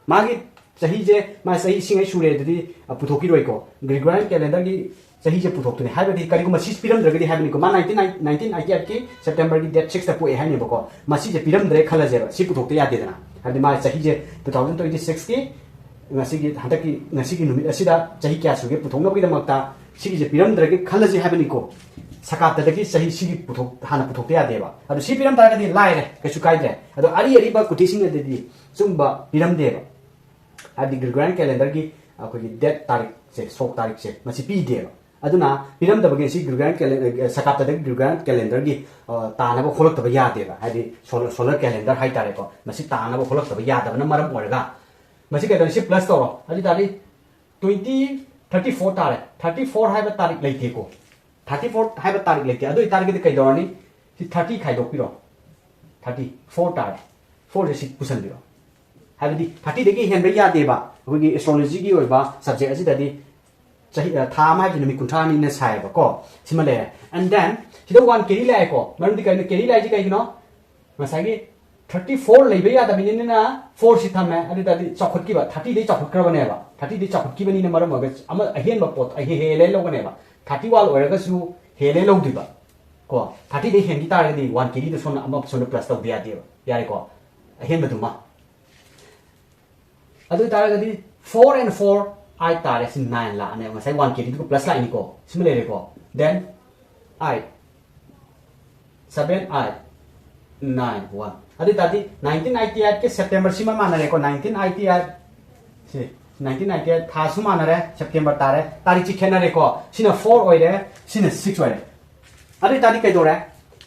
ꯃꯥꯒꯤ ꯆꯍꯤꯁꯦ, ꯃꯥ ꯆꯍꯤ ꯁꯤꯉꯩ ꯁꯨꯔꯦ ꯑꯗꯨꯗꯤ, ꯑ, ꯄꯨꯊꯣꯛꯈꯤꯔꯣꯏꯀꯣ꯫ Gregorian calendarꯒꯤ ꯆꯍꯤꯁꯦ ꯄꯨꯊꯣꯛꯇꯨꯅꯦ꯫ ꯍꯥꯏꯕꯗꯤ ꯀꯔꯤꯒꯨꯝꯕ ꯁꯤ ꯄꯤꯔꯝꯗ꯭ꯔꯒꯗꯤ ꯍꯥꯏꯕꯅꯤꯀꯣ꯫ ꯃꯥ nineteen, nineteen eighty eightꯀꯤ Septemberꯒꯤ date sixꯇ ꯄꯣꯛꯑꯦ ꯍꯥꯏꯅꯦꯕꯀꯣ꯫ ꯃꯁꯤꯁꯦ ꯄꯤꯔꯝꯗ꯭ꯔꯦ ꯈꯜꯂꯁꯦꯕ꯫ ꯁꯤ ꯄꯨꯊꯣꯛꯇ ꯌꯥꯗꯦꯗꯅ꯫ ꯍꯥꯏꯕꯗꯤ ꯃꯥꯒꯤ ꯆꯍꯤꯁꯦ two thousand twenty sixꯀꯤ ꯉꯁꯤꯒꯤ, ꯍꯟꯗꯛꯀꯤ, ꯉꯁꯤꯒꯤ ꯅꯨꯃꯤꯠ ꯑꯁꯤꯗ ꯆꯍꯤ ꯀꯌꯥ ꯁꯨꯒꯦ ꯄꯨꯊꯣꯛꯅꯕꯒꯤꯗꯃꯛꯇ ꯁꯤꯒꯤꯁꯦ ꯄꯤꯔꯝꯗ꯭ꯔꯒꯦ ꯈꯜꯂꯁꯤ ꯍꯥꯏꯕꯅꯤꯀꯣ꯫ ꯁꯀꯥꯞꯇꯗꯒꯤ ꯆꯍꯤ ꯁꯤꯒꯤ ꯄꯨꯊꯣꯛ-, ꯍꯥꯟꯅ ꯄꯨꯊꯣꯛꯇ ꯌꯥꯗꯦꯕ꯫ ꯑꯗꯣ ꯁꯤ ꯄꯤꯔꯝ ꯇꯥꯔꯒꯗꯤ ꯂꯥꯏꯔꯦ, ꯀꯩꯁꯨ ꯀꯥꯏꯗ꯭ꯔꯦ꯫ ꯑꯗꯣ ꯑꯔꯤ ꯑꯔꯤꯕ ꯀꯨꯊꯤꯁꯤꯡ ꯑꯗꯨꯗꯤ ꯁꯨꯝꯕ ꯄꯤꯔꯝꯗꯦꯕ꯫ ꯍꯥꯏꯕꯗꯤ Gregorian calendarꯒꯤ ꯑꯩꯈꯣꯏꯒꯤ date ꯇꯥꯔꯤꯛꯁꯦ, ꯁꯣꯛ ꯇꯥꯔꯤꯛꯁꯦ, ꯃꯁꯤ ꯄꯤꯗꯦꯕ꯫ ꯑꯗꯨꯅ ꯄꯤꯔꯝꯗꯕꯒꯤ ꯁꯤ Gregorian calen-, ꯑ, ꯁꯀꯥꯞꯇꯗꯒꯤ Gregorian calendarꯒꯤ, ꯑ, ꯇꯥꯅꯕ ꯍꯣꯜꯂꯛꯇꯕ ꯌꯥꯗꯦꯕ꯫ ꯍꯥꯏꯗꯤ solar, solar calendar ꯍꯥꯏꯇꯥꯔꯦꯀꯣ꯫ ꯃꯁꯤ ꯇꯥꯅꯕ ꯍꯣꯜꯂꯛꯇꯕ ꯌꯥꯗꯕꯅ ꯃꯔꯝ ꯑꯣꯏꯔꯒ ꯃꯁꯤ ꯀꯩꯗꯧꯔꯦ? ꯁꯤ plus ꯇꯧꯔꯣ꯫ ꯑꯗꯨ ꯇꯥꯔꯗꯤ twenty, thirty four ꯇꯥꯔꯦ꯫ Thirty four ꯍꯥꯏꯕ ꯇꯥꯔꯤꯛ ꯂꯩꯇꯦꯀꯣ꯫ Thirty four ꯍꯥꯏꯕ ꯇꯥꯔꯤꯛ ꯂꯩꯇꯦ꯫ ꯑꯗꯨ ꯑꯣꯏꯇꯥꯔꯒꯗꯤ ꯀꯩꯗꯧꯔꯅꯤ? ꯁꯤ thirty ꯈꯥꯏꯗꯣꯛꯄꯤꯔꯣ꯫ Thirty four ꯇꯥꯔꯦ꯫ Fourꯁꯦ ꯁꯤ ꯄꯨꯁꯟꯕꯤꯔꯣ꯫ ꯍꯥꯏꯕꯗꯤ thirtyꯗꯒꯤ ꯍꯦꯟꯕ ꯌꯥꯗꯦꯕ꯫ ꯑꯩꯈꯣꯏꯒꯤ astrologyꯒꯤ ꯑꯣꯏꯕ subject ꯑꯁꯤꯗꯗꯤ ꯆꯍꯤ, ꯑ, ꯊꯥ ꯑꯃ ꯍꯥꯏꯕꯁꯤ ꯅꯨꯃꯤꯠ ꯀꯨꯟꯊ꯭ꯔꯥꯅꯤꯅ ꯁꯥꯏꯌꯦꯕꯀꯣ꯫ ꯁꯤꯃ ꯂꯩꯔꯦ꯫ And then ꯁꯤꯗ one carry ꯂꯥꯛꯑꯦꯀꯣ꯫ ꯃꯔꯝꯗꯤ ꯀꯩꯅꯣ? Carry ꯂꯥꯛꯏꯁꯦ ꯀꯩꯒꯤꯅꯣ? ꯉꯁꯥꯏꯒꯤ thirty four ꯂꯩꯕ ꯌꯥꯗꯕꯅꯤꯅ four ꯁꯤ ꯊꯝꯃꯦ꯫ ꯑꯗꯨ ꯑꯣꯏ ꯇꯥꯔꯗꯤ ꯆꯥꯎꯈꯠꯈꯤꯕ, thirtyꯗꯒꯤ ꯆꯥꯎꯈꯠꯈ꯭ꯔꯕꯅꯦꯕ꯫ Thirtyꯗꯒꯤ ꯆꯥꯎꯈꯠꯈꯤꯕꯅꯤꯅ ꯃꯔꯝ ꯑꯣꯏꯔꯒ ꯑꯃ ꯑꯍꯦꯟꯕ ꯄꯣꯠ, ꯑꯍꯦ-, ꯍꯦꯜꯂꯦ ꯂꯧꯒꯅꯦꯕ꯫ Thirty one ꯑꯣꯏꯔꯒꯁꯨ ꯍꯦꯜꯂꯦ ꯂꯧꯗꯣꯏꯕ꯫ ꯀꯣ, thirtyꯗꯒꯤ ꯍꯦꯟꯈꯤ ꯇꯥꯔꯒꯗꯤ one carryꯗ ꯁꯣꯝꯅ ꯑꯃ ꯁꯣꯝꯗ plus ꯇꯧꯗ ꯌꯥꯗꯦꯕ꯫ ꯌꯥꯔꯦꯀꯣ? ꯑꯍꯦꯟꯕꯗꯨꯃ꯫ ꯑꯗꯨ ꯑꯣꯏ ꯇꯥꯔꯒꯗꯤ four and four, eight ꯇꯥꯔꯦ꯫ ꯁꯤ nine ꯂꯥꯛꯑꯅꯦꯕ꯫ ꯉꯁꯥꯏ one carryꯗꯨꯒ plus ꯂꯥꯛꯏꯅꯤꯀꯣ꯫ ꯁꯤꯃ ꯂꯩꯔꯦꯀꯣ꯫ Then eight, seven eight nine one. ꯑꯗꯨ ꯑꯣꯏ ꯇꯥꯔꯗꯤ ꯅꯥꯏꯟꯇꯤꯟ ꯑꯥꯏꯠꯇꯤ ꯑꯥꯏꯠꯀꯤ ꯁꯦꯞꯇꯦꯝꯕꯔ ꯁꯤꯃ ꯃꯥꯟꯅꯔꯦꯀꯣ꯫ ꯅꯥꯏꯟꯇꯤꯟ ꯑꯥꯏꯠꯇꯤ ꯑꯥꯏꯠ, ꯁꯤ ꯅꯥꯏꯟꯇꯤꯟ ꯑꯥꯏꯠꯇꯤ ꯑꯥꯏꯠ ꯊꯥꯁꯨ ꯃꯥꯟꯅꯔꯦ, ꯁꯦꯞꯇꯦꯝꯕꯔ ꯇꯥꯔꯦ, ꯇꯥꯔꯤꯛꯁꯤ ꯈꯦꯠꯅꯔꯦꯀꯣ꯫ ꯁꯤꯅ ꯐꯣꯔ ꯑꯣꯏꯔꯦ, ꯁꯤꯅ ꯁꯤꯛꯁ ꯑꯣꯏꯔꯦ꯫ ꯑꯗꯨ ꯑꯣꯏ ꯇꯥꯔꯗꯤ ꯀꯩꯗꯧꯔꯦ?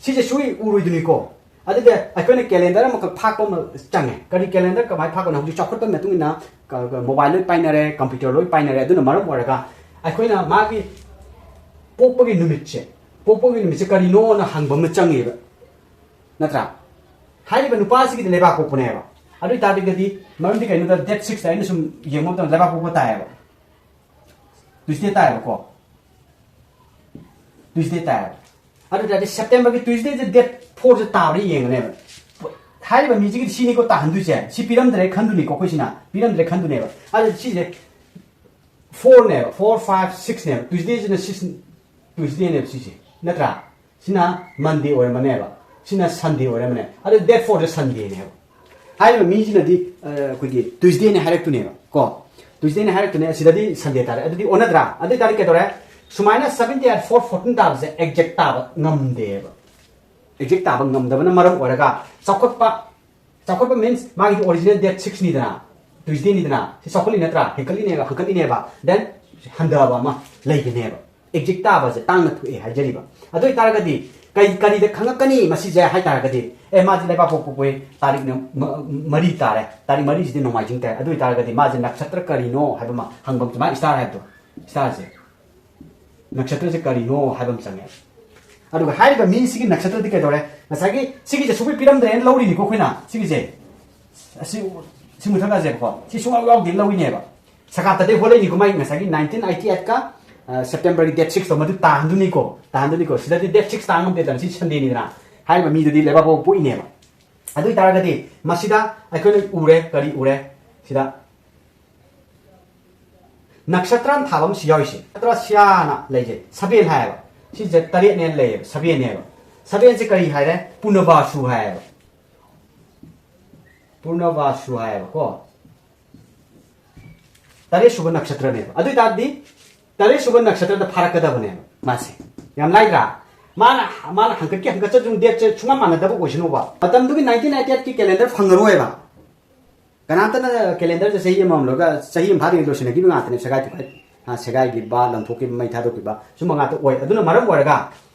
ꯁꯤꯁꯦ ꯁꯨꯏ ꯎꯔꯣꯏꯗꯣꯏꯅꯤꯀꯣ꯫ ꯑꯗꯨꯗꯤ ꯑꯩꯈꯣꯏꯅ ꯀꯦꯂꯦꯟꯗꯔ ꯑꯃꯈꯛ ꯐꯥꯛꯄ ꯑꯃ ꯆꯪꯉꯦ꯫ ꯀꯔꯤ ꯀꯦꯂꯦꯟꯗꯔ ꯀꯃꯥꯏꯅ ꯐꯥꯛꯄꯅꯣ? ꯍꯧꯖꯤꯛ ꯆꯥꯎꯈꯠꯄꯒꯤ ꯃꯇꯨꯡ ꯏꯟꯅ ꯃꯣꯕꯥꯏꯜ ꯂꯣꯏ ꯄꯥꯏꯅꯔꯦ, ꯀꯝꯄ꯭ꯌꯨꯇꯔ ꯂꯣꯏ ꯄꯥꯏꯅꯔꯦ꯫ ꯑꯗꯨꯅ ꯃꯔꯝ ꯑꯣꯏꯔꯒ ꯑꯩꯈꯣꯏꯅ ꯃꯥꯒꯤ ꯄꯣꯛꯄꯒꯤ ꯅꯨꯃꯤꯠꯁꯦ, ꯄꯣꯛꯄꯒꯤ ꯅꯨꯃꯤꯠꯁꯦ ꯀꯔꯤꯅꯣꯅ ꯍꯪꯕ ꯑꯃ ꯆꯪꯉꯦꯕ, ꯅꯠꯇ꯭ꯔꯥ? ꯍꯥꯏꯔꯤꯕ ꯅꯨꯄꯥꯁꯤꯒꯤꯗꯤ ꯂꯩꯕꯥꯛ ꯄꯣꯛꯄꯅꯦꯕ꯫ ꯑꯗꯨ ꯑꯣꯏ ꯇꯥꯔꯒꯗꯤ, ꯃꯔꯝꯗꯤ ꯀꯩꯅꯣꯗ ꯗꯦꯠ ꯁꯤꯛꯁꯇ ꯑꯩꯅ ꯁꯨꯝ ꯌꯦꯡꯕ ꯃꯇꯝꯗ ꯂꯩꯕꯥꯛ ꯄꯣꯛꯄ ꯇꯥꯏꯌꯦꯕ, ꯇ꯭ꯌꯨꯁꯗꯦ ꯇꯥꯏꯌꯦꯕꯀꯣ, ꯇ꯭ꯌꯨꯁꯗꯦ ꯇꯥꯏꯌꯦꯕ꯫ ꯑꯗꯨ ꯑꯣꯏ ꯇꯥꯔꯗꯤ ꯁꯦꯞꯇꯦꯝꯕꯔꯒꯤ ꯇ꯭ꯌꯨꯁꯗꯦꯁꯦ ꯗꯦꯠ ꯐꯣꯔꯁꯦ ꯇꯥꯕ꯭ꯔꯥ ꯌꯦꯡꯒꯅꯦꯕ꯫ ꯍꯥꯏꯔꯤꯕ ꯃꯤꯁꯤꯒꯤꯗꯤ ꯁꯤꯅꯤꯀꯣ ꯇꯥꯍꯟꯗꯣꯏꯁꯦ, ꯁꯤ ꯄꯤꯔꯝꯗ꯭ꯔꯦ ꯈꯟꯗꯣꯏꯅꯤꯀꯣ ꯑꯩꯈꯣꯏꯁꯤꯅ, ꯄꯤꯔꯝꯗ꯭ꯔꯦ ꯈꯟꯗꯣꯏꯅꯦꯕ꯫ ꯑꯗꯨ ꯁꯤꯁꯦ ꯐꯣꯔꯅꯦꯕ, ꯐꯣꯔ, ꯐꯥꯏꯚ, ꯁꯤꯛꯁꯅꯦꯕ꯫ ꯇ꯭ꯌꯨꯁꯗꯦꯁꯤꯅ ꯁꯤꯛꯁ, ꯇ꯭ꯌꯨꯁꯗꯦꯅꯦꯕ ꯁꯤꯁꯦ, ꯅꯠꯇ꯭ꯔꯥ? ꯁꯤꯅ ꯃꯟꯗꯦ ꯑꯣꯏꯔꯝꯃꯅꯦꯕ, ꯁꯤꯅ ꯁꯟꯗꯦ ꯑꯣꯏꯔꯝꯃꯅꯦ꯫ ꯑꯗꯨ ꯗꯦꯠ ꯐꯣꯔꯁꯦ ꯁꯟꯗꯦꯅꯦꯕ꯫ ꯍꯥꯏꯔꯤꯕ ꯃꯤꯁꯤꯅꯗꯤ, ꯑ, ꯑꯩꯈꯣꯏꯒꯤ ꯇ꯭ꯌꯨꯁꯗꯦꯅꯦ ꯍꯥꯏꯔꯛꯇꯣꯏꯅꯦꯕ ꯀꯣ꯫ ꯇ꯭ꯌꯨꯁꯗꯦꯅꯦ ꯍꯥꯏꯔꯛꯇꯣꯏꯅꯦ, ꯁꯤꯗꯗꯤ ꯁꯟꯗꯦ ꯇꯥꯔꯦ꯫ ꯑꯗꯨꯗꯤ ꯑꯣꯟꯅꯗ꯭ꯔꯥ? ꯑꯗꯨ ꯑꯣꯏ ꯇꯥꯔꯗꯤ ꯀꯩꯗꯧꯔꯦ? ꯁꯨꯃꯥꯏꯅ ꯁꯚꯦꯟꯇꯤ ꯑꯥꯏꯠ ꯐꯣꯔ ꯐꯣꯔꯇꯤꯟ ꯇꯥꯕꯁꯦ ꯑꯦꯛꯖꯦꯛ ꯇꯥꯕ ꯉꯝꯗꯦꯕ꯫ ꯑꯦꯛꯖꯦꯛ ꯇꯥꯕ ꯉꯝꯗꯕꯅ ꯃꯔꯝ ꯑꯣꯏꯔꯒ ꯆꯥꯎꯈꯠꯄ, ꯆꯥꯎꯈꯠꯄ ꯃꯤꯟꯁ ꯃꯥꯒꯤ ꯑꯣꯔꯤꯖꯤꯅꯦꯜ ꯗꯦꯠ ꯁꯤꯛꯁꯅꯤꯗꯅ, ꯇ꯭ꯌꯨꯁꯗꯦꯅꯤꯗꯅ, ꯁꯤ ꯆꯥꯎꯈꯠꯂꯤ ꯅꯠꯇ꯭ꯔꯥ? ꯍꯦꯟꯀꯠꯂꯤꯅꯦꯕ, ꯍꯦꯟꯀꯠꯂꯤꯅꯦꯕ꯫ ꯗꯦꯟ ꯍꯟꯊꯕ ꯑꯃ ꯂꯩꯒꯅꯦꯕ꯫ ꯑꯦꯛꯖꯦꯛ ꯇꯥꯕꯁꯦ ꯇꯥꯡꯅ ꯊꯣꯛꯑꯦ ꯍꯥꯏꯖꯔꯤꯕ꯫ ꯑꯗꯨ ꯑꯣꯏꯇꯥꯔꯒꯗꯤ ꯀꯩ, ꯀꯔꯤꯗ ꯈꯪꯉꯛꯀꯅꯤ ꯃꯁꯤꯁꯦ ꯍꯥꯏ ꯇꯥꯔꯒꯗꯤ, ꯑꯦ, ꯃꯥꯗꯤ ꯂꯩꯕꯥꯛ ꯄꯣꯛꯄ ꯄꯣꯛꯑꯦ, ꯇꯥꯔꯤꯛꯅ ꯃ-, ꯃꯔꯤ ꯇꯥꯔꯦ, ꯇꯥꯔꯤꯛ ꯃꯔꯤꯁꯤꯗꯤ ꯅꯣꯡꯃꯥꯏꯖꯤꯡ ꯇꯥꯏ, ꯑꯗꯨ ꯑꯣꯏꯇꯥꯔꯒꯗꯤ ꯃꯥꯁꯦ ꯅꯛꯁꯇ꯭ꯔ ꯀꯔꯤꯅꯣ ꯍꯥꯏꯕ ꯑꯃ ꯍꯪꯕ ꯑꯃ, ꯃꯥ ꯏꯁꯇꯥꯔ ꯍꯥꯏꯕꯗꯣ, ꯏꯁꯇꯥꯔꯁꯦ, ꯅꯛꯁꯇ꯭ꯔꯁꯦ ꯀꯔꯤꯅꯣ ꯍꯥꯏꯕ ꯑꯃ ꯆꯪꯉꯦ꯫ ꯑꯗꯨꯒ ꯍꯥꯏꯔꯤꯕ ꯃꯤꯁꯤꯒꯤ ꯅꯛꯁꯇ꯭ꯔꯗꯤ ꯀꯩꯗꯧꯔꯦ? ꯉꯁꯥꯏꯒꯤ ꯁꯤꯒꯤꯁꯦ ꯁꯨꯡꯄꯤ ꯄꯤꯔꯝꯗ꯭ꯔꯦꯅ ꯂꯧꯔꯤꯅꯤꯀꯣ ꯑꯩꯈꯣꯏꯅ ꯁꯤꯒꯤꯁꯦ, ꯑꯁꯤ, ꯁꯤ ꯃꯨꯊꯠꯂꯁꯦꯕꯀꯣ, ꯁꯤ ꯁꯨꯡꯌꯥꯎ ꯌꯥꯎꯗꯦ ꯂꯧꯔꯤꯅꯦꯕ꯫ ꯁꯀꯥꯠꯇꯗꯤ ꯍꯣꯜꯂꯛꯏꯅꯤꯀꯣ, ꯃꯥꯏ ꯉꯁꯥꯏꯒꯤ ꯅꯥꯏꯟꯇꯤꯟ ꯑꯥꯏꯠꯇꯤ ꯑꯥꯏꯠꯀ, ꯑ, ꯁꯦꯞꯇꯦꯝꯕꯔꯒꯤ ꯗꯦꯠ ꯁꯤꯛꯁꯇꯣ ꯃꯗꯨ ꯇꯥꯍꯟꯗꯣꯏꯅꯤꯀꯣ, ꯇꯥꯍꯟꯗꯣꯏꯅꯤꯀꯣ꯫ ꯁꯤꯗꯗꯤ ꯗꯦꯠ ꯁꯤꯛꯁ ꯇꯥ ꯉꯝꯗꯦꯗꯅ, ꯁꯤ ꯁꯟꯗꯦꯅꯤꯗꯅ꯫ ꯍꯥꯏꯔꯤꯕ ꯃꯤꯗꯨꯗꯤ ꯂꯩꯕꯥꯛ ꯄꯣꯛꯄ ꯄꯣꯛꯏꯅꯦꯕ꯫ ꯑꯗꯨ ꯑꯣꯏꯇꯥꯔꯒꯗꯤ ꯃꯁꯤꯗ ꯑꯩꯈꯣꯏꯅ ꯎꯔꯦ, ꯀꯔꯤ ꯎꯔꯦ? ꯁꯤꯗ ꯅꯛꯁꯇ꯭ꯔ ꯊꯥꯕ ꯑꯃꯁꯨ ꯌꯥꯎꯔꯤꯁꯦ, ꯅꯛꯁꯇ꯭ꯔ ꯁꯤꯌꯥꯅ ꯂꯩꯁꯦ, ꯁꯕꯦꯟ ꯍꯥꯏꯌꯦꯕ꯫ ꯁꯤꯁꯦ ꯇꯔꯦꯠꯅꯦꯅ ꯂꯩꯌꯦꯕ, ꯁꯕꯦꯟꯅꯦꯕ꯫ ꯁꯕꯦꯟꯁꯦ ꯀꯔꯤ ꯍꯥꯏꯔꯦ? ꯄꯨꯅꯕꯥꯁꯨ ꯍꯥꯏꯌꯦꯕ꯫ ꯄꯨꯔꯅꯕꯥꯁꯨ ꯍꯥꯏꯌꯦꯕꯀꯣ꯫ ꯇꯔꯦꯠ ꯁꯨꯕ ꯅꯛꯁꯇ꯭ꯔꯅꯦꯕ꯫ ꯑꯗꯨ ꯑꯣꯏꯇꯥꯔꯗꯤ ꯇꯔꯦꯠ ꯁꯨꯕ ꯅꯛꯁꯇ꯭ꯔꯗ ꯐꯥꯔꯛꯀꯗꯕꯅꯦꯕ ꯃꯥꯁꯦ꯫ ꯌꯥꯝ ꯂꯥꯏꯗ꯭ꯔꯥ? ꯃꯥꯅ ꯃꯥꯅ ꯍꯪꯀꯠꯀꯤ ꯍꯪꯀꯠꯆꯠꯁꯨ ꯗꯦꯠꯁꯦ ꯁꯨꯡꯃꯥꯟ ꯃꯥꯟꯅꯗꯕ ꯑꯣꯏꯁꯅꯨꯕ꯫ ꯃꯇꯝꯗꯨꯒꯤ ꯅꯥꯏꯟꯇꯤꯟ ꯅꯥꯏꯟꯇꯤ ꯑꯩꯠꯀꯤ ꯀꯦꯂꯦꯟꯗꯔ ꯐꯪꯉꯔꯣꯏꯕ꯫ ꯀꯅꯥꯝꯇꯅ ꯀꯦꯂꯦꯟꯗꯔꯁꯦ ꯆꯍꯤ ꯑꯃꯃꯝ ꯂꯣꯏꯔꯒ ꯆꯍꯤ ꯑꯃ ꯐꯥꯗ꯭ꯔꯤꯉꯩ ꯂꯣꯏꯁꯤꯟꯅꯈꯤꯕ ꯉꯥꯛꯇꯅꯦ, ꯁꯦꯒꯥꯏ ꯇꯨꯒꯥꯏ, ꯑ, ꯁꯦꯒꯥꯏꯈꯤꯕ, ꯂꯪꯊꯣꯛꯈꯤꯕ, ꯃꯩ ꯊꯥꯗꯣꯛꯈꯤꯕ, ꯁꯨꯝꯕ ꯉꯥꯛꯇ ꯑꯣꯏ꯫ ꯑꯗꯨꯅ ꯃꯔꯝ ꯑꯣꯏꯔꯒ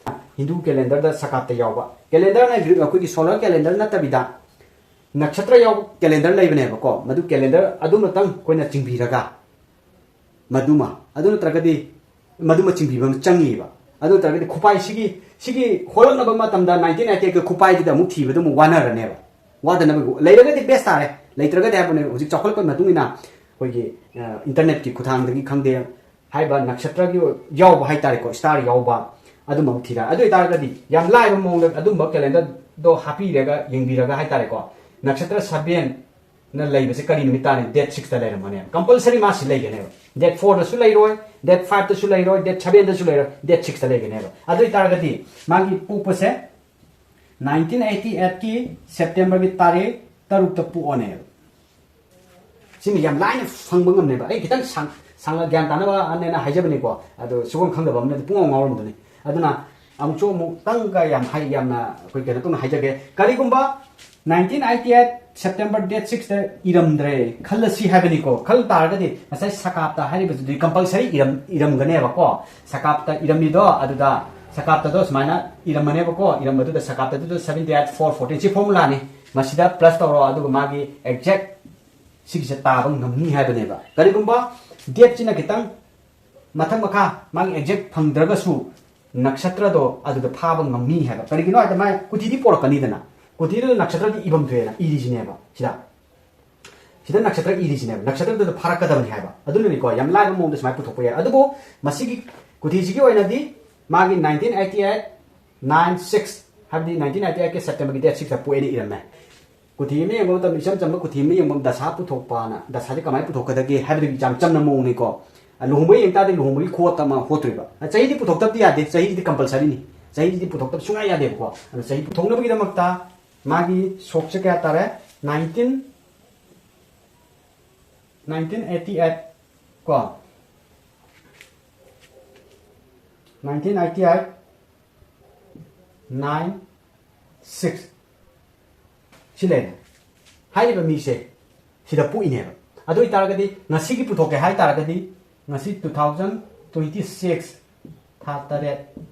ꯍꯤꯟꯗꯨ ꯀꯦꯂꯦꯟꯗꯔꯗ ꯁꯀꯥꯞꯇ ꯌꯥꯎꯕ ꯀꯦꯂꯦꯟꯗꯔꯅ ꯑꯩꯈꯣꯏꯒꯤ ꯁꯣꯂꯔ ꯀꯦꯂꯦꯟꯗꯔ ꯅꯠꯇꯕꯤꯗ ꯅꯛꯁꯇ꯭ꯔ ꯌꯥꯎꯕ ꯀꯦꯂꯦꯟꯗꯔ ꯂꯩꯕꯅꯦꯕꯀꯣ꯫ ꯃꯗꯨ ꯀꯦꯂꯦꯟꯗꯔ ꯑꯗꯨꯃꯇꯪ ꯑꯩꯈꯣꯏꯅ ꯆꯤꯡꯕꯤꯔꯒ ꯃꯗꯨꯃ, ꯑꯗꯨ ꯅꯠꯇ꯭ꯔꯒꯗꯤ ꯃꯗꯨꯃ ꯆꯤꯡꯕꯤꯕ ꯑꯃ ꯆꯪꯉꯤꯕ꯫ ꯑꯗꯨ ꯅꯠꯇ꯭ꯔꯒꯗꯤ ꯈꯨꯄꯥꯏ ꯁꯤꯒꯤ, ꯁꯤꯒꯤ ꯍꯣꯜꯂꯛꯅꯕ ꯃꯇꯝꯗ ꯅꯥꯏꯟꯇꯤꯟ ꯅꯥꯏꯟꯇꯤ ꯑꯩꯠꯀꯤ ꯈꯨꯄꯥꯏꯗꯨꯗ ꯑꯃꯨꯛ ꯊꯤꯕꯗ ꯑꯃꯨꯛ ꯋꯥꯅꯔꯅꯦꯕ꯫ ꯋꯥꯗꯅꯕ ꯂꯩꯔꯒꯗꯤ ꯕꯦꯁ ꯇꯥꯔꯦ, ꯂꯩꯇ꯭ꯔꯒꯗꯤ ꯍꯥꯏꯕꯅꯦ꯫ ꯍꯧꯖꯤꯛ ꯆꯥꯎꯈꯠꯂꯛꯄꯒꯤ ꯃꯇꯨꯡ ꯏꯟꯅ ꯑꯩꯈꯣꯏꯒꯤ, ꯑ, ꯏꯟꯇꯔꯅꯦꯠꯀꯤ ꯈꯨꯠꯊꯥꯡꯗꯒꯤ ꯈꯪꯗꯦ, ꯍꯥꯏꯔꯤꯕ ꯅꯛꯁꯇ꯭ꯔꯒꯤ ꯌꯥꯎꯕ ꯍꯥꯏꯇꯥꯔꯦꯀꯣ, ꯁ꯭ꯇꯥꯔ ꯌꯥꯎꯕ ꯑꯗꯨꯝꯕ ꯑꯃ ꯊꯤꯔꯛꯑꯦ꯫ ꯑꯗꯨ ꯑꯣꯏꯇꯥꯔꯒꯗꯤ ꯌꯥꯝ ꯂꯥꯏꯕ ꯃꯑꯣꯡꯗ ꯑꯗꯨꯝꯕ ꯀꯦꯂꯦꯟꯗꯔꯗꯣ ꯍꯥꯞꯄꯤꯔꯒ ꯌꯦꯡꯕꯤꯔꯒ ꯍꯥꯏꯇꯥꯔꯦꯀꯣ, ꯅꯛꯁꯇ꯭ꯔ ꯁꯕꯦꯟ ꯅ ꯂꯩꯕꯁꯦ ꯀꯔꯤ ꯅꯨꯃꯤꯠ ꯇꯥꯅꯤ? ꯗꯦꯠ ꯁꯤꯛꯁꯇ ꯂꯩꯔꯝꯃꯅꯦꯕ꯫ ꯀꯝꯄꯜꯁꯔꯤ ꯃꯥ ꯁꯤ ꯂꯩꯒꯅꯦꯕ꯫ ꯗꯦꯠ ꯐꯣꯔꯗꯁꯨ ꯂꯩꯔꯣꯏ, ꯗꯦꯠ ꯐꯥꯏꯚꯇꯁꯨ ꯂꯩꯔꯣꯏ, ꯗꯦꯠ ꯁꯕꯦꯟꯗꯁꯨ ꯂꯩꯔꯣꯏ, ꯗꯦꯠ ꯁꯤꯛꯁꯇ ꯂꯩꯒꯅꯦꯕ꯫ ꯑꯗꯨ ꯑꯣꯏꯇꯥꯔꯒꯗꯤ ꯃꯥꯒꯤ ꯄꯣꯛꯄꯁꯦ ꯅꯥꯏꯟꯇꯤꯟ ꯑꯩꯠꯇꯤ ꯑꯩꯠꯀꯤ ꯁꯦꯞꯇꯦꯝꯕꯔꯒꯤ ꯇꯥꯔꯤꯛ ꯇꯔꯨꯛꯇ ꯄꯣꯛꯑꯅꯦꯕ꯫ ꯁꯤꯃ ꯌꯥꯝ ꯂꯥꯏꯅ ꯐꯪꯕ ꯉꯝꯅꯦꯕ꯫ ꯑꯩ ꯈꯤꯇꯪ ꯁꯥꯡ-, ꯁꯥꯡꯅ ꯒ꯭ꯌꯥꯟ ꯇꯥꯅꯕ ꯑꯅꯦꯅ ꯍꯥꯏꯖꯕꯅꯤꯀꯣ꯫ ꯑꯗꯣ ꯁꯤꯒꯨꯝꯕ ꯈꯪꯗꯕ ꯑꯃꯅꯗꯤ ꯄꯨꯡꯉꯥꯎ ꯉꯥꯎꯔꯝꯗꯣꯏꯅꯤ꯫ ꯑꯗꯨꯅ ꯑꯃꯨꯛꯁꯨ ꯑꯃꯨꯛꯇꯪꯒ ꯌꯥꯝ ꯍꯥꯏ-, ꯌꯥꯝꯅ ꯑꯩꯈꯣꯏ ꯀꯩꯅꯣ ꯇꯧꯅ ꯍꯥꯏꯖꯒꯦ꯫ ꯀꯔꯤꯒꯨꯝꯕ nineteen eighty eight September date ꯁꯤꯛꯁꯇ ꯏꯔꯝꯗ꯭ꯔꯦ ꯈꯜꯂꯁꯤ ꯍꯥꯏꯕꯅꯤꯀꯣ꯫ ꯈꯜ ꯇꯥꯔꯒꯗꯤ ꯉꯁꯥꯏ ꯁꯀꯥꯞꯇ ꯍꯥꯏꯔꯤꯕꯗꯨꯗꯤ ꯀꯝꯄꯜꯁꯔꯤ ꯏꯔꯝ-, ꯏꯔꯝꯒꯅꯦꯕꯀꯣ꯫ ꯁꯀꯥꯞꯇ ꯏꯔꯝꯃꯤꯗꯣ ꯑꯗꯨꯗ ꯁꯀꯥꯞꯇꯗꯣ ꯁꯨꯃꯥꯏꯅ ꯏꯔꯝꯃꯅꯦꯕꯀꯣ꯫ ꯏꯔꯝꯕꯗꯨꯗ ꯁꯀꯥꯞꯇꯗꯨꯗ ꯁꯕꯦꯟꯇꯤ ꯑꯩꯠ ꯐꯣꯔ ꯐꯣꯔꯇꯤꯟ ꯁꯤ ꯐꯣꯔꯃꯨꯂꯥꯅꯤ꯫ ꯃꯁꯤꯗ ꯄ꯭ꯂꯁ ꯇꯧꯔꯣ, ꯑꯗꯨꯒ ꯃꯥꯒꯤ ꯑꯦꯛꯖꯦꯛ ꯁꯤꯒꯤꯁꯦ ꯇꯥꯕ ꯉꯝꯅꯤ ꯍꯥꯏꯕꯅꯦꯕ꯫ ꯀꯔꯤꯒꯨꯝꯕ ꯗꯦꯠꯁꯤꯅ ꯈꯤꯇꯪ ꯃꯊꯛ ꯃꯈꯥ ꯃꯥꯒꯤ ꯑꯦꯛꯖꯦꯛ ꯐꯪꯗ꯭ꯔꯒꯁꯨ ꯅꯛꯁꯇ꯭ꯔꯗꯣ ꯑꯗꯨꯗ ꯐꯥꯕ ꯉꯝꯅꯤ ꯍꯥꯏꯕ꯫ ꯀꯔꯤꯒꯤꯅꯣ ꯍꯥꯏꯕꯗ ꯃꯥꯒꯤ ꯀꯨꯊꯤꯗꯤ ꯄꯣꯔꯛꯀꯅꯤꯗꯅ, ꯀꯨꯊꯤꯗꯨꯗ ꯅꯛꯁꯇ꯭ꯔꯗꯤ ꯏꯐꯝ ꯊꯣꯛꯑꯦꯅ ꯏꯔꯤꯁꯤꯅꯦꯕ꯫ ꯁꯤꯗ, ꯁꯤꯗ ꯅꯛꯁꯇ꯭ꯔ ꯏꯔꯤꯁꯤꯅꯦꯕ, ꯅꯛꯁꯇ꯭ꯔꯗꯨꯗ ꯐꯥꯔꯛꯀꯗꯕꯅꯤ ꯍꯥꯏꯕ꯫ ꯑꯗꯨꯅꯅꯤꯀꯣ, ꯌꯥꯝ ꯂꯥꯏꯕ ꯃꯑꯣꯡꯗ ꯁꯨꯃꯥꯏꯅ ꯄꯨꯊꯣꯛꯄ ꯌꯥꯏ꯫ ꯑꯗꯨꯕꯨ ꯃꯁꯤꯒꯤ ꯀꯨꯊꯤꯁꯤꯒꯤ ꯑꯣꯏꯅꯗꯤ ꯃꯥꯒꯤ nineteen eighty eight nine six, ꯍꯥꯏꯕꯗꯤ ꯅꯥꯏꯟꯇꯤꯟ ꯑꯩꯠꯇꯤ ꯑꯩꯠꯀꯤ ꯁꯦꯞꯇꯦꯝꯕꯔꯒꯤ ꯗꯦꯠ ꯁꯤꯛꯁꯇ ꯄꯣꯛꯑꯦꯅ ꯏꯔꯝꯃꯦ꯫ ꯀꯨꯊꯤ ꯑꯃ ꯌꯦꯡꯕ ꯃꯇꯝꯗ, ꯏꯆꯝ ꯆꯝꯕ ꯀꯨꯊꯤ ꯑꯃ ꯌꯦꯡꯕ ꯃꯇꯝꯗ, ꯗꯁꯥ ꯄꯨꯊꯣꯛꯄꯅ, ꯗꯁꯥꯁꯦ ꯀꯃꯥꯏꯅ ꯄꯨꯊꯣꯛꯀꯗꯒꯦ ꯍꯥꯏꯕꯗꯨꯒꯤ ꯌꯥꯝ ꯆꯝꯅ ꯃꯑꯣꯡꯅꯤꯀꯣ꯫ ꯑ, ꯂꯨꯍꯣꯡꯕ ꯌꯦꯡ ꯇꯥꯔꯗꯤ ꯂꯨꯍꯣꯡꯕꯒꯤ ꯈꯨꯍꯣꯠ ꯑꯃ ꯍꯣꯠꯇꯣꯔꯤꯕ꯫ ꯑ, ꯆꯍꯤꯗꯤ ꯄꯨꯊꯣꯛꯇꯕꯗꯤ ꯌꯥꯗꯦ, ꯆꯍꯤꯁꯤꯗꯤ ꯀꯝꯄꯜꯁꯔꯤꯅꯤ, ꯆꯍꯤꯁꯤꯗꯤ ꯄꯨꯊꯣꯛꯇꯕ ꯁꯨꯡꯌꯥ ꯌꯥꯗꯦꯕꯀꯣ꯫ ꯑꯗꯣ ꯆꯍꯤ ꯄꯨꯊꯣꯛꯅꯕꯒꯤꯗꯃꯛꯇ ꯃꯥꯒꯤ ꯁꯣꯛꯁꯦ ꯀꯌꯥ ꯇꯥꯔꯦ? ꯅꯥꯏꯟꯇꯤꯟ, ꯅꯥꯏꯟꯇꯤꯟ ꯑꯩꯠꯇꯤ ꯑꯩꯠ ꯀꯣ, nineteen eighty eight, nine six ꯁꯤ ꯂꯩꯔꯦ꯫ ꯍꯥꯏꯔꯤꯕ ꯃꯤꯁꯦ ꯁꯤꯗ ꯄꯣꯛꯏꯅꯦꯕ꯫ ꯑꯗꯨ ꯑꯣꯏꯇꯥꯔꯒꯗꯤ ꯉꯁꯤꯒꯤ ꯄꯨꯊꯣꯛꯀꯦ ꯍꯥꯏ ꯇꯥꯔꯒꯗꯤ ꯉꯁꯤ two thousand twenty six ꯊꯥ ꯇꯔꯦꯠ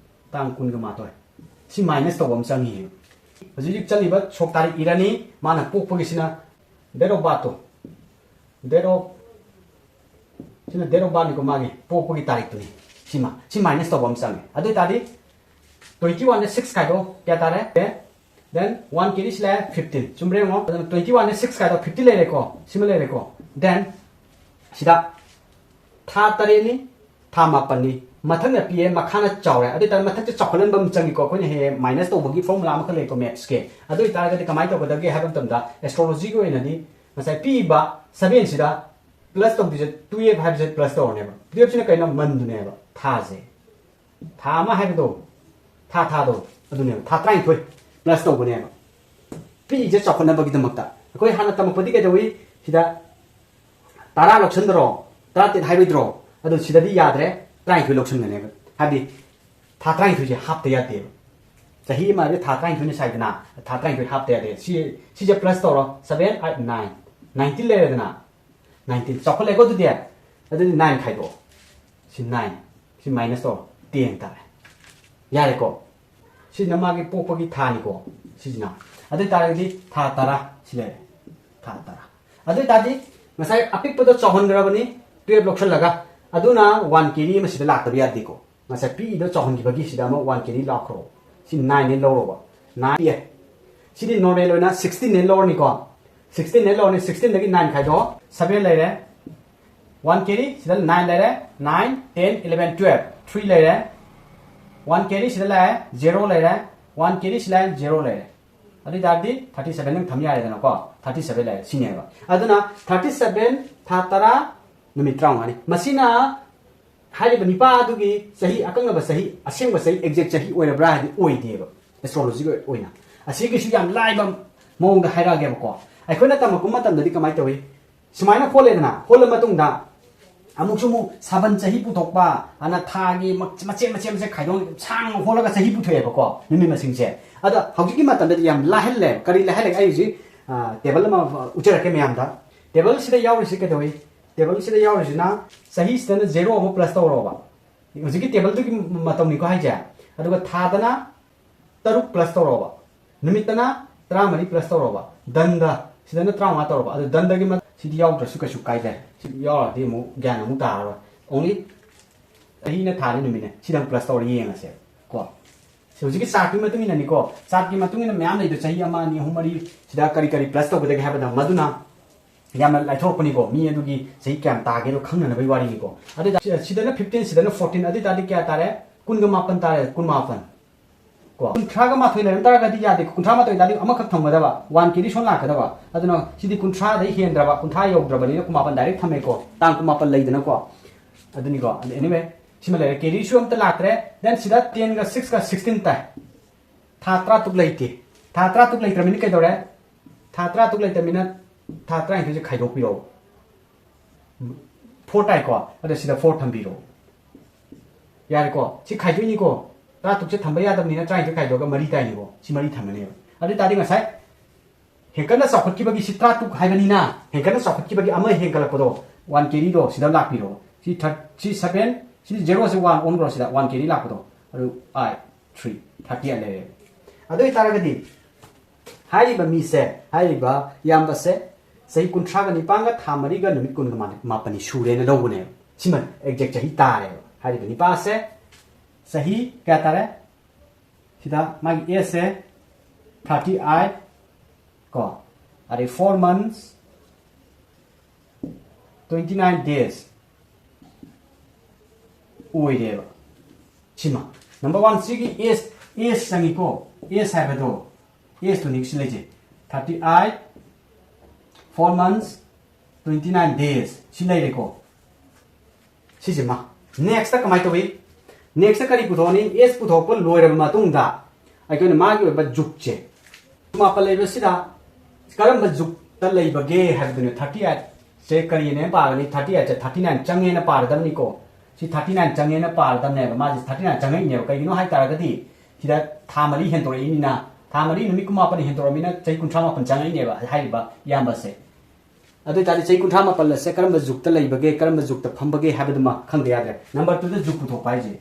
ꯇꯥꯡ ꯀꯨꯟꯒ ꯃꯥꯊꯣꯏ꯫ ꯁꯤ minus ꯇꯧꯕ ꯑꯃ ꯆꯪꯉꯤ꯫ ꯍꯧꯖꯤꯛ ꯍꯧꯖꯤꯛ ꯆꯠꯂꯤꯕ ꯁꯣꯛ ꯇꯥꯔꯤꯛ ꯏꯔꯅꯤ꯫ ꯃꯥꯅ ꯄꯣꯛꯄꯒꯤꯁꯤꯅ date of birth to, date of ꯁꯤꯅ date of birth ꯅꯤꯀꯣ, ꯃꯥꯒꯤ ꯄꯣꯛꯄꯒꯤ ꯇꯥꯔꯤꯛꯇꯨꯅꯤ꯫ ꯁꯤꯃ ꯁꯤ minus ꯇꯧꯕ ꯑꯃ ꯆꯪꯉꯦ꯫ ꯑꯗꯨ ꯑꯣꯏꯇꯥꯔꯗꯤ twenty one ꯗ six ꯈꯥꯏꯗꯣ ꯀꯌꯥ ꯇꯥꯔꯦ? Then one carry ꯁꯤ ꯂꯥꯛꯑꯦ fifteen꯫ ꯆꯨꯝꯕ꯭ꯔꯥ ꯌꯦꯡꯉꯣ꯫ ꯑꯗꯨꯅ twenty one ꯗ six ꯈꯥꯏꯗꯣ fifty ꯂꯩꯔꯦꯀꯣ꯫ ꯁꯤꯃ ꯂꯩꯔꯦꯀꯣ꯫ Then ꯁꯤꯗ ꯊꯥ ꯇꯔꯦꯠꯅꯤ, ꯊꯥ ꯃꯥꯄꯟꯅꯤ꯫ ꯃꯊꯛꯅ ꯄꯤꯛꯑꯦ, ꯃꯈꯥꯅ ꯆꯥꯎꯔꯦ꯫ ꯑꯗꯨ ꯑꯣꯏꯇꯥꯔꯗꯤ ꯃꯊꯛꯁꯦ ꯆꯥꯎꯈꯠꯍꯟꯕ ꯑꯃ ꯆꯪꯉꯤꯀꯣ꯫ ꯑꯩꯈꯣꯏꯅ ꯍꯦꯛ ꯍꯦꯛ minus ꯇꯧꯕꯒꯤ formula ꯑꯃꯈꯛ ꯂꯩꯀꯣ maths ꯀꯤ꯫ ꯑꯗꯨ ꯑꯣꯏꯇꯥꯔꯒꯗꯤ ꯀꯃꯥꯏꯅ ꯇꯧꯒꯗꯒꯦ ꯍꯥꯏꯕ ꯃꯇꯝꯗ, astrology ꯒꯤ ꯑꯣꯏꯅꯗꯤ ꯉꯁꯥꯏ ꯄꯤꯛꯏꯕ seven ꯁꯤꯗ plus ꯇꯧꯗꯣꯏꯁꯦ twelve ꯍꯥꯏꯕꯁꯦ plus ꯇꯧꯔꯅꯦꯕ꯫ Twelve ꯁꯤꯅ ꯀꯩꯅꯣ? Month ꯅꯦꯕ, ꯊꯥꯁꯦ꯫ ꯊꯥ ꯑꯃ ꯍꯥꯏꯕꯗꯣ, ꯊꯥ ꯊꯥꯗꯣ, ꯑꯗꯨꯅꯦꯕ꯫ ꯊꯥ ꯇꯔꯥꯅꯤꯊꯣꯏ plus ꯇꯧꯕꯅꯦꯕ, ꯄꯤꯛꯏꯁꯦ ꯆꯥꯎꯈꯠꯅꯕꯒꯤꯗꯃꯛꯇ꯫ ꯑꯩꯈꯣꯏ ꯍꯥꯟꯅ ꯇꯝꯃꯛꯄꯗꯤ ꯀꯩꯗꯧꯏ? ꯁꯤꯗ ꯇꯔꯥ ꯂꯧꯁꯟꯗ꯭ꯔꯣ? ꯇꯔꯥꯇꯔꯦꯠ ꯍꯥꯏꯔꯣꯏꯗ꯭ꯔꯣ? ꯑꯗꯣ ꯁꯤꯗꯗꯤ ꯌꯥꯗ꯭ꯔꯦ, ꯇꯔꯥꯅꯤꯊꯣꯏ ꯂꯧꯁꯟꯒꯅꯦꯕ꯫ ꯍꯥꯏꯕꯗꯤ ꯊꯥ ꯇꯔꯥꯅꯤꯊꯣꯏꯁꯦ ꯍꯥꯞꯇ ꯌꯥꯗꯦꯕ꯫ ꯆꯍꯤ ꯑꯃ ꯍꯥꯏꯁꯦ ꯊꯥ ꯇꯔꯥꯅꯤꯊꯣꯏꯅ ꯁꯥꯏꯗꯅ, ꯊꯥ ꯇꯔꯥꯅꯤꯊꯣꯏ ꯍꯥꯞꯇ ꯌꯥꯗꯦ꯫ ꯁꯤ, ꯁꯤꯁꯦ plus ꯇꯧꯔꯣ, seven, eight, nine, nineteen ꯂꯩꯔꯦꯗꯅ꯫ Nineteen ꯆꯥꯎꯈꯠꯂꯦꯀꯣ ꯑꯗꯨꯗꯤ꯫ ꯑꯗꯨꯗꯤ nine ꯈꯥꯏꯗꯣꯛꯑꯣ꯫ ꯁꯤ nine, ꯁꯤ minus ꯇꯧꯔꯣ, ten ꯇꯥꯔꯦ꯫ ꯌꯥꯔꯦꯀꯣ? ꯁꯤꯅ ꯃꯥꯒꯤ ꯄꯣꯛꯄꯒꯤ ꯊꯥꯅꯤꯀꯣ, ꯁꯤꯁꯤꯅ꯫ ꯑꯗꯨ ꯑꯣꯏꯇꯥꯔꯒꯗꯤ ꯊꯥ ꯇꯔꯥ ꯁꯤ ꯂꯩꯔꯦ, ꯊꯥ ꯇꯔꯥ꯫ ꯑꯗꯨ ꯑꯣꯏꯇꯥꯔꯗꯤ ꯉꯁꯥꯏ ꯑꯄꯤꯛꯄꯗꯣ ꯆꯥꯎꯍꯟꯈ꯭ꯔꯕꯅꯤ, twelve ꯂꯧꯁꯜꯂꯒ, ꯑꯗꯨꯅ one carry ꯑꯃ ꯁꯤꯗ ꯂꯥꯛꯇꯕ ꯌꯥꯗꯦꯀꯣ꯫ ꯉꯁꯥꯏ ꯄꯤꯛꯏꯗꯣ ꯆꯥꯎꯍꯟꯈꯤꯕꯒꯤ ꯁꯤꯗ ꯑꯃ one carry ꯂꯥꯛꯈ꯭ꯔꯣ꯫ ꯁꯤ nine ꯅꯦ ꯂꯧꯔꯣꯕ, nine ꯄꯤꯛꯑꯦ꯫ ꯁꯤꯗꯤ normal ꯑꯣꯏꯅ sixteen ꯅꯦ ꯂꯧꯔꯅꯤꯀꯣ, sixteen ꯅꯦ ꯂꯧꯔꯅꯤ꯫ Sixteen ꯗꯒꯤ nine ꯈꯥꯏꯗꯣꯛꯑꯣ, seven ꯂꯩꯔꯦ꯫ One carry ꯁꯤꯗ nine ꯂꯩꯔꯦ, nine, ten, eleven, twelve, three ꯂꯩꯔꯦ꯫ One carry ꯁꯤꯗ ꯂꯥꯛꯑꯦ, zero ꯂꯩꯔꯦ꯫ One carry ꯁꯤ ꯂꯥꯛꯑꯦ, zero ꯂꯩꯔꯦ꯫ ꯑꯗꯨ ꯑꯣꯏꯇꯥꯔꯗꯤ thirty seven ꯅꯪ ꯊꯝ ꯌꯥꯔꯦꯗꯅꯀꯣ꯫ Thirty seven ꯂꯩꯔꯦ, ꯁꯤꯅꯦꯕ꯫ ꯑꯗꯨꯅ thirty seven ꯊꯥ ꯇꯔꯥ ꯅꯨꯃꯤꯠ ꯇꯔꯥꯃꯉꯥꯅꯤ꯫ ꯃꯁꯤꯅ ꯍꯥꯏꯔꯤꯕ ꯅꯤꯄꯥ ꯑꯗꯨꯒꯤ ꯆꯍꯤ, ꯑꯀꯛꯅꯕ ꯆꯍꯤ, ꯑꯁꯦꯡꯕ ꯆꯍꯤ, exact ꯆꯍꯤ ꯑꯣꯏꯔꯕ꯭ꯔꯥ ꯍꯥꯏꯗꯤ ꯑꯣꯏꯗꯦꯕ꯫ Astrology ꯒꯤ ꯑꯣꯏꯅ ꯑꯁꯤꯒꯤꯁꯨ ꯌꯥꯝ ꯂꯥꯏꯕ ꯃꯑꯣꯡꯗ ꯍꯥꯏꯔꯛꯑꯒꯦꯕꯀꯣ꯫ ꯑꯩꯈꯣꯏꯅ ꯇꯝꯃꯛꯄ ꯃꯇꯝꯗꯗꯤ ꯀꯃꯥꯏꯅ ꯇꯧꯏ? ꯁꯨꯃꯥꯏꯅ ꯍꯣꯜꯂꯦꯗꯅ, ꯍꯣꯜꯂ ꯃꯇꯨꯡꯗ ꯑꯃꯨꯛꯁꯨ ꯑꯃꯨꯛ ꯁꯥꯕꯟ ꯆꯍꯤ ꯄꯨꯊꯣꯛꯄ, ꯑꯅ ꯊꯥꯒꯤ ꯃꯆꯦꯠ ꯃꯆꯦꯠ ꯃꯆꯦꯠ ꯈꯥꯏꯗꯣꯛ ꯁꯥꯡꯅ ꯍꯣꯜꯂꯒ ꯆꯍꯤ ꯄꯨꯊꯣꯛꯑꯦꯕꯀꯣ, ꯅꯨꯃꯤꯠ ꯃꯁꯤꯡꯁꯦ꯫ ꯑꯗ ꯍꯧꯖꯤꯛꯀꯤ ꯃꯇꯝꯗꯗꯤ ꯌꯥꯝ ꯂꯥꯏꯍꯜꯂꯦ꯫ ꯀꯔꯤ ꯂꯥꯏꯍꯜꯂꯦ? ꯑꯩ ꯍꯧꯖꯤꯛ ꯇꯦꯕꯜ ꯑꯃ ꯎꯠꯆꯔꯛꯀꯦ ꯃꯌꯥꯝꯗ꯫ ꯇꯦꯕꯜꯁꯤꯗ ꯌꯥꯎꯔꯤꯁꯤ ꯀꯩꯗꯧꯏ? ꯇꯦꯕꯜꯁꯤꯗ ꯌꯥꯎꯔꯤꯁꯤꯅ ꯆꯍꯤꯁꯤꯗꯅ ꯖꯦꯔꯣ ꯑꯃ ꯄ꯭ꯂꯁ ꯇꯧꯔꯣꯕ꯫ ꯍꯧꯖꯤꯛꯀꯤ ꯇꯦꯕꯜꯗꯨꯒꯤ ꯃꯇꯧꯅꯤꯀꯣ ꯍꯥꯏꯁꯦ꯫ ꯑꯗꯨꯒ ꯊꯥꯗꯅ ꯇꯔꯨꯛ ꯄ꯭ꯂꯁ ꯇꯧꯔꯣꯕ, ꯅꯨꯃꯤꯠꯇꯅ ꯇꯔꯥꯃꯔꯤ ꯄ꯭ꯂꯁ ꯇꯧꯔꯣꯕ, ꯗꯟꯗ ꯁꯤꯗꯅ ꯇꯔꯥꯃꯉꯥ ꯇꯧꯔꯣꯕ꯫ ꯑꯗꯨ ꯗꯟꯗꯒꯤ ꯃ-, ꯁꯤꯗꯤ ꯌꯥꯎꯗ꯭ꯔꯁꯨ ꯀꯩꯁꯨ ꯀꯥꯏꯗꯦ꯫ ꯁꯤ ꯌꯥꯎꯔꯗꯤ ꯑꯃꯨꯛ ꯒ꯭ꯌꯥꯟ ꯑꯃꯨꯛ ꯇꯥꯔꯔꯣꯏ꯫ ꯑꯣꯡꯂꯤ ꯆꯍꯤꯅ ꯊꯥꯅꯤ ꯅꯨꯃꯤꯠꯅꯦ꯫ ꯁꯤꯗꯪ ꯄ꯭ꯂꯁ ꯇꯧꯔ ꯌꯦꯡꯉꯁꯦ ꯀꯣ꯫ ꯁꯤ ꯍꯧꯖꯤꯛꯀꯤ ꯆꯥꯔꯠꯀꯤ ꯃꯇꯨꯡ ꯏꯟꯅꯅꯤꯀꯣ꯫ ꯆꯥꯔꯠꯀꯤ ꯃꯇꯨꯡ ꯏꯟꯅ ꯃꯌꯥꯝ ꯂꯩꯗꯣ, ꯆꯍꯤ ꯑꯃ, ꯑꯅꯤ, ꯑꯍꯨꯝ, ꯃꯔꯤ ꯁꯤꯗ ꯀꯔꯤ ꯀꯔꯤ ꯄ꯭ꯂꯁ ꯇꯧꯒꯗꯒꯦ ꯍꯥꯏꯕꯗ ꯃꯗꯨꯅ ꯌꯥꯝꯅ ꯂꯥꯏꯊꯣꯔꯛꯄꯅꯤꯀꯣ꯫ ꯃꯤ ꯑꯗꯨꯒꯤ ꯆꯍꯤ ꯀꯌꯥꯝ ꯇꯥꯒꯦꯗꯣ ꯈꯪꯅꯅꯕꯒꯤ ꯋꯥꯔꯤꯅꯤꯀꯣ꯫ ꯑꯗꯨꯗ ꯁꯤꯗꯅ ꯐꯤꯐꯇꯤꯟ, ꯁꯤꯗꯅ ꯐꯣꯔꯇꯤꯟ, ꯑꯗꯨ ꯑꯣꯏ ꯇꯥꯔꯗꯤ ꯀꯌꯥ ꯇꯥꯔꯦ? ꯀꯨꯟꯒ ꯃꯥꯄꯟ ꯇꯥꯔꯦ, ꯀꯨꯟꯃꯥꯄꯟ꯫ ꯀꯣ, ꯀꯨꯟꯊ꯭ꯔꯥꯒ ꯃꯥꯊꯣꯏ ꯂꯩꯔꯝ ꯇꯥꯔꯒꯗꯤ ꯌꯥꯗꯦ, ꯀꯨꯟꯊ꯭ꯔꯥ ꯃꯥꯊꯣꯏ ꯇꯥꯔꯗꯤ ꯑꯃꯈꯛ ꯊꯝꯒꯗꯕ, ꯋꯥꯟ ꯀꯦꯔꯤ ꯁꯣꯟ ꯂꯥꯛꯀꯗꯕ꯫ ꯑꯗꯨꯅ ꯁꯤꯗꯤ ꯀꯨꯟꯊ꯭ꯔꯥꯗꯩ ꯍꯦꯟꯗ꯭ꯔꯕ, ꯀꯨꯟꯊ꯭ꯔꯥ ꯌꯧꯗ꯭ꯔꯕꯅꯤꯅ ꯀꯨꯟꯃꯥꯄꯟ ꯗꯥꯏꯔꯦꯛ ꯊꯝꯃꯦꯀꯣ, ꯇꯥꯡ ꯀꯨꯟꯃꯥꯄꯟ ꯂꯩꯗꯅꯀꯣ꯫ ꯑꯗꯨꯅꯤꯀꯣ꯫ ꯑꯗꯨ anyway, ꯁꯤꯃ ꯂꯩꯔꯦ, ꯀꯦꯔꯤꯁꯨ ꯑꯝꯇ ꯂꯥꯛꯇ꯭ꯔꯦ꯫ Then ꯁꯤꯗ ꯇꯦꯟꯒ ꯁꯤꯛꯁꯀ ꯁꯤꯛꯁꯇꯤꯟ ꯇꯥꯏ꯫ ꯊꯥ ꯇꯔꯥ ꯇꯔꯨꯛ ꯂꯩꯇꯦ꯫ ꯊꯥ ꯇꯔꯥ ꯇꯔꯨꯛ ꯂꯩꯇ꯭ꯔꯕꯅꯤꯅ ꯀꯩꯗꯧꯔꯦ? ꯊꯥ ꯇꯔꯥ ꯇꯔꯨꯛ ꯂꯩꯇ꯭ꯔꯕꯅꯤꯅ ꯊꯥ ꯇꯔꯥꯅꯤꯊꯣꯏꯁꯦ ꯈꯥꯏꯗꯣꯛꯄꯤꯔꯛꯑꯣ꯫ ꯐꯣꯔ ꯇꯥꯏꯀꯣ? ꯑꯗꯣ ꯁꯤꯗ ꯐꯣꯔ ꯊꯝꯕꯤꯔꯣ꯫ ꯌꯥꯔꯦꯀꯣ? ꯁꯤ ꯈꯥꯏꯗꯣꯛꯏꯅꯤꯀꯣ꯫ ꯇꯔꯥ ꯇꯔꯨꯛꯁꯦ ꯊꯝꯕ ꯌꯥꯗꯕꯅꯤꯅ ꯇꯔꯥꯅꯤꯊꯣꯏ ꯈꯥꯏꯗꯣꯛꯑꯒ ꯃꯔꯤ ꯇꯥꯏꯅꯤꯀꯣ꯫ ꯁꯤ ꯃꯔꯤ ꯊꯝꯃꯅꯦꯕ꯫ ꯑꯗꯨ ꯑꯣꯏ ꯇꯥꯔꯗꯤ ꯉꯁꯥꯏ ꯍꯦꯟꯀꯠꯅ ꯆꯥꯎꯈꯠꯈꯤꯕꯒꯤ ꯁꯤ ꯇꯔꯥ ꯇꯔꯨꯛ ꯍꯥꯏꯕꯅꯤꯅ, ꯍꯦꯟꯀꯠꯅ ꯆꯥꯎꯈꯠꯈꯤꯕꯒꯤ ꯑꯃ ꯍꯦꯟꯒꯠꯂꯛꯄꯗꯣ, ꯋꯥꯟ ꯀꯦꯔꯤꯗꯣ ꯁꯤꯗ ꯂꯥꯛꯄꯤꯔꯣ꯫ ꯁꯤ ꯊꯥꯔ-, ꯁꯤ ꯁꯚꯦꯟ, ꯁꯤ ꯖꯦꯔꯣꯁꯦ ꯋꯥꯟ ꯑꯣꯟꯈ꯭ꯔꯣ ꯁꯤꯗ, ꯋꯥꯟ ꯀꯦꯔꯤ ꯂꯥꯛꯄꯗꯣ꯫ ꯑꯗꯨ ꯑꯥꯏ, ꯊ꯭ꯔꯤ, ꯊꯥꯔꯇꯤ ꯑꯩꯠ ꯂꯩꯔꯦ꯫ ꯑꯗꯨ ꯑꯣꯏ ꯇꯥꯔꯒꯗꯤ ꯍꯥꯏꯔꯤꯕ ꯃꯤꯁꯦ, ꯍꯥꯏꯔꯤꯕ ꯏꯌꯥꯝꯕꯁꯦ ꯆꯍꯤ ꯀꯨꯟꯊ꯭ꯔꯥꯒ ꯅꯤꯄꯥꯟꯒ ꯊꯥ ꯃꯔꯤꯒ ꯅꯨꯃꯤꯠ ꯀꯨꯟꯒ ꯃꯥꯄꯟꯅꯤ ꯁꯨꯔꯦꯅ ꯂꯧꯕꯅꯦꯕ꯫ ꯁꯤꯃ ꯑꯦꯛꯖꯦꯛ ꯆꯍꯤ ꯇꯥꯔꯦꯕ꯫ ꯍꯥꯏꯔꯤꯕ ꯅꯤꯄꯥꯁꯦ ꯆꯍꯤ ꯀꯌꯥ ꯇꯥꯔꯦ? ꯁꯤꯗ ꯃꯥꯒꯤ ꯑꯦꯖꯁꯦ ꯊꯥꯔꯇꯤ ꯑꯩꯠ ꯀꯣ, ꯑꯗꯩ four months, twenty nine days ꯑꯣꯏꯔꯦꯕ꯫ ꯁꯤꯃ ꯅꯝꯕꯔ ꯋꯥꯟ, ꯁꯤꯒꯤ ꯑꯦꯖ, ꯑꯦꯖ ꯆꯪꯉꯤꯀꯣ, ꯑꯦꯖ ꯍꯥꯏꯕꯗꯣ, ꯑꯦꯖꯇꯨꯅꯤ ꯁꯤ ꯂꯩꯖꯩ, thirty eight, four months, twenty nine days ꯁꯤ ꯂꯩꯔꯦꯀꯣ꯫ ꯁꯤꯁꯤꯃ꯫ ꯅꯦꯛꯁꯇ ꯀꯃꯥꯏꯅ ꯇꯧꯏ? ꯅꯦꯛꯁꯇ ꯀꯔꯤ ꯄꯨꯊꯣꯛꯑꯅꯤ? ꯑꯦꯖ ꯄꯨꯊꯣꯛꯄ ꯂꯣꯏꯔꯕ ꯃꯇꯨꯡꯗ ꯑꯩꯈꯣꯏꯅ ꯃꯥꯒꯤ ꯑꯣꯏꯕ ꯖꯨꯛꯁꯦ, ꯃꯥꯄꯟ ꯂꯩꯕꯁꯤꯗ ꯀꯔꯝꯕ ꯖꯨꯛꯇ ꯂꯩꯕꯒꯦ ꯍꯥꯏꯕꯗꯨꯅꯦ꯫ ꯊꯥꯔꯇꯤ ꯑꯩꯠ ꯁꯦ ꯀꯔꯤꯅꯦꯅ ꯄꯥꯒꯅꯤ? ꯊꯥꯔꯇꯤ ꯑꯩꯠꯁꯦ ꯊꯥꯔꯇꯤ ꯅꯥꯏꯟ ꯆꯪꯉꯦꯅ ꯄꯥꯔꯗꯕꯅꯤꯀꯣ꯫ ꯁꯤ ꯊꯥꯔꯇꯤ ꯅꯥꯏꯟ ꯆꯪꯉꯦꯅ ꯄꯥꯔꯗꯕꯅꯦꯕ꯫ ꯃꯥꯁꯦ ꯊꯥꯔꯇꯤ ꯅꯥꯏꯟ ꯆꯪꯉꯛꯏꯅꯦꯕ꯫ ꯀꯩꯒꯤꯅꯣ ꯍꯥꯏ ꯇꯥꯔꯒꯗꯤ ꯁꯤꯗ ꯊꯥ ꯃꯔꯤ ꯍꯦꯟꯗꯣꯔꯛꯏꯅꯤꯅ, ꯊꯥ ꯃꯔꯤ ꯅꯨꯃꯤꯠ ꯀꯨꯟꯃꯥꯄꯟ ꯍꯦꯟꯗꯣꯔꯛꯑꯃꯤꯅ ꯆꯍꯤ ꯀꯨꯟꯊ꯭ꯔꯥ ꯃꯥꯄꯟ ꯆꯪꯉꯛꯏꯅꯦꯕ ꯍꯥꯏꯔꯤꯕ ꯏꯌꯥꯝꯕꯁꯦ꯫ ꯑꯗꯨ ꯑꯣꯏꯇꯥꯔꯗꯤ ꯆꯍꯤ ꯀꯨꯟꯊ꯭ꯔꯥ ꯃꯥꯄꯟ ꯑꯁꯦ ꯀꯔꯝꯕ ꯖꯨꯛꯇ ꯂꯩꯕꯒꯦ, ꯀꯔꯝꯕ ꯖꯨꯛꯇ ꯐꯝꯕꯒꯦ ꯍꯥꯏꯕꯗꯨꯃ ꯈꯪꯗ ꯌꯥꯗ꯭ꯔꯦ꯫ ꯅꯝꯕꯔ ꯇꯨꯗ ꯖꯨꯛ ꯄꯨꯊꯣꯛꯄ ꯍꯥꯏꯁꯦ,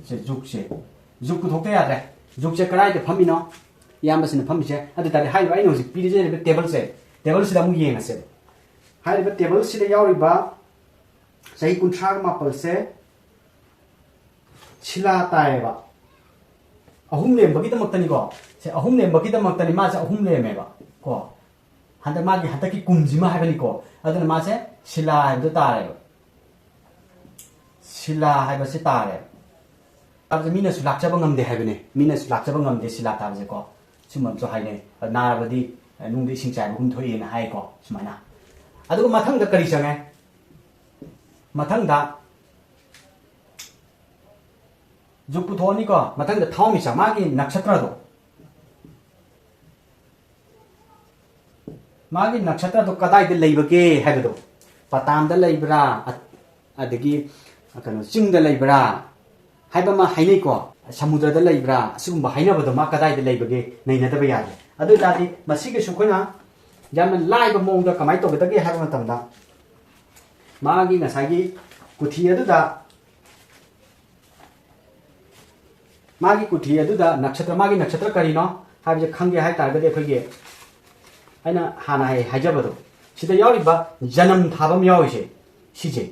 ꯁꯦ ꯖꯨꯛꯁꯦ, ꯖꯨꯛ ꯄꯨꯊꯣꯛꯇ ꯌꯥꯗ꯭ꯔꯦ꯫ ꯖꯨꯛꯁꯦ ꯀꯗꯥꯏꯗ ꯐꯝꯃꯤꯅꯣ? ꯏꯌꯥꯝꯕꯁꯤꯅ ꯐꯝꯃꯤꯁꯦ꯫ ꯑꯗꯨ ꯑꯣꯏꯇꯥꯔꯗꯤ ꯍꯥꯏꯔꯤꯕ ꯑꯩꯅ ꯍꯧꯖꯤꯛ ꯄꯤꯔꯤꯖꯔꯤꯕ ꯇꯦꯕꯜꯁꯦ, ꯇꯦꯕꯜꯁꯤꯗ ꯑꯃꯨꯛ ꯌꯦꯡꯉꯁꯦꯕ꯫ ꯍꯥꯏꯔꯤꯕ ꯇꯦꯕꯜꯁꯤꯗ ꯌꯥꯎꯔꯤꯕ ꯆꯍꯤ ꯀꯨꯟꯊ꯭ꯔꯥꯒ ꯃꯥꯄꯜꯁꯦ ꯁꯤꯂꯥ ꯇꯥꯏꯌꯦꯕ꯫ ꯑꯍꯨꯝ ꯂꯦꯝꯕꯒꯤꯗꯃꯛꯇꯅꯤꯀꯣ꯫ ꯁꯦ ꯑꯍꯨꯝ ꯂꯦꯝꯕꯒꯤꯗꯃꯛꯇꯅꯤ ꯃꯥꯁꯦ ꯑꯍꯨꯝ ꯂꯦꯝꯃꯦꯕ ꯀꯣ꯫ ꯍꯟꯗꯛ ꯃꯥꯒꯤ ꯍꯟꯗꯛꯀꯤ ꯀꯨꯝꯁꯤꯃ ꯍꯥꯏꯕꯅꯤꯀꯣ꯫ ꯑꯗꯨꯅ ꯃꯥꯁꯦ ꯁꯤꯂꯥ ꯍꯥꯏꯕꯗꯣ ꯇꯥꯔꯦꯕ꯫ ꯁꯤꯂꯥ ꯍꯥꯏꯕꯁꯤ ꯇꯥꯔꯦ꯫ ꯇꯥꯕꯁꯦ ꯃꯤꯅꯁꯨ ꯂꯥꯛꯆꯕ ꯉꯝꯗꯦ ꯍꯥꯏꯕꯅꯦ꯫ ꯃꯤꯅꯁꯨ ꯂꯥꯛꯆꯕ ꯉꯝꯗꯦ ꯁꯤꯂꯥ ꯇꯥꯕꯁꯦꯀꯣ꯫ ꯁꯨꯝꯕ ꯑꯃꯁꯨ ꯍꯥꯏꯅꯩ꯫ ꯅꯥꯔꯕꯗꯤ ꯅꯨꯡꯗ ꯏꯁꯤꯡ ꯆꯥꯏꯕꯒꯨꯝ ꯊꯣꯛꯏꯅ ꯍꯥꯏꯀꯣ, ꯁꯨꯃꯥꯏꯅ꯫ ꯑꯗꯨꯒ ꯃꯊꯪꯗ ꯀꯔꯤ ꯆꯪꯉꯦ? ꯃꯊꯪꯗ ꯖꯨꯛ ꯄꯨꯊꯣꯛꯑꯅꯤꯀꯣ꯫ ꯃꯊꯪꯗ ꯊꯋꯥꯟꯃꯤꯆꯥꯛ, ꯃꯥꯒꯤ ꯅꯛꯁꯇ꯭ꯔꯗꯣ, ꯃꯥꯒꯤ ꯅꯛꯁꯇ꯭ꯔꯗꯣ ꯀꯗꯥꯏꯗ ꯂꯩꯕꯒꯦ ꯍꯥꯏꯕꯗꯣ, ꯄꯇꯥꯝꯗ ꯂꯩꯕ꯭ꯔꯥ, ꯑ-, ꯑꯗꯒꯤ ꯀꯩꯅꯣ ꯆꯤꯡꯗ ꯂꯩꯕ꯭ꯔꯥ ꯍꯥꯏꯕ ꯑꯃ ꯍꯥꯏꯅꯩꯀꯣ꯫ ꯁꯃꯨꯗ꯭ꯔꯗ ꯂꯩꯕ꯭ꯔꯥ, ꯑꯁꯤꯒꯨꯝꯕ ꯍꯥꯏꯅꯕꯗꯣ ꯃꯥ ꯀꯗꯥꯏꯗ ꯂꯩꯕꯒꯦ ꯅꯩꯅꯗꯕ ꯌꯥꯗꯦ꯫ ꯑꯗꯨ ꯑꯣꯏꯇꯥꯔꯗꯤ ꯃꯁꯤꯒꯤꯁꯨ ꯑꯩꯈꯣꯏꯅ ꯌꯥꯝꯅ ꯂꯥꯏꯕ ꯃꯑꯣꯡꯗ ꯀꯃꯥꯏꯅ ꯇꯧꯒꯗꯒꯦ ꯍꯥꯏꯕ ꯃꯇꯝꯗ, ꯃꯥꯒꯤ ꯉꯁꯥꯏꯒꯤ ꯀꯨꯊꯤ ꯑꯗꯨꯗ, ꯃꯥꯒꯤ ꯀꯨꯊꯤ ꯑꯗꯨꯗ ꯅꯛꯁꯇ꯭ꯔ, ꯃꯥꯒꯤ ꯅꯛꯁꯇ꯭ꯔ ꯀꯔꯤꯅꯣ ꯍꯥꯏꯕꯁꯦ ꯈꯪꯒꯦ ꯍꯥꯏ ꯇꯥꯔꯒꯗꯤ, ꯑꯩꯈꯣꯏꯒꯤ ꯑꯩꯅ ꯍꯥꯟꯅ ꯍꯥꯏ-, ꯍꯥꯏꯖꯕꯗꯣ, ꯁꯤꯗ ꯌꯥꯎꯔꯤꯕ ꯖꯅꯝ ꯊꯥꯕ ꯑꯃ ꯌꯥꯎꯔꯤꯁꯦ, ꯁꯤꯁꯦ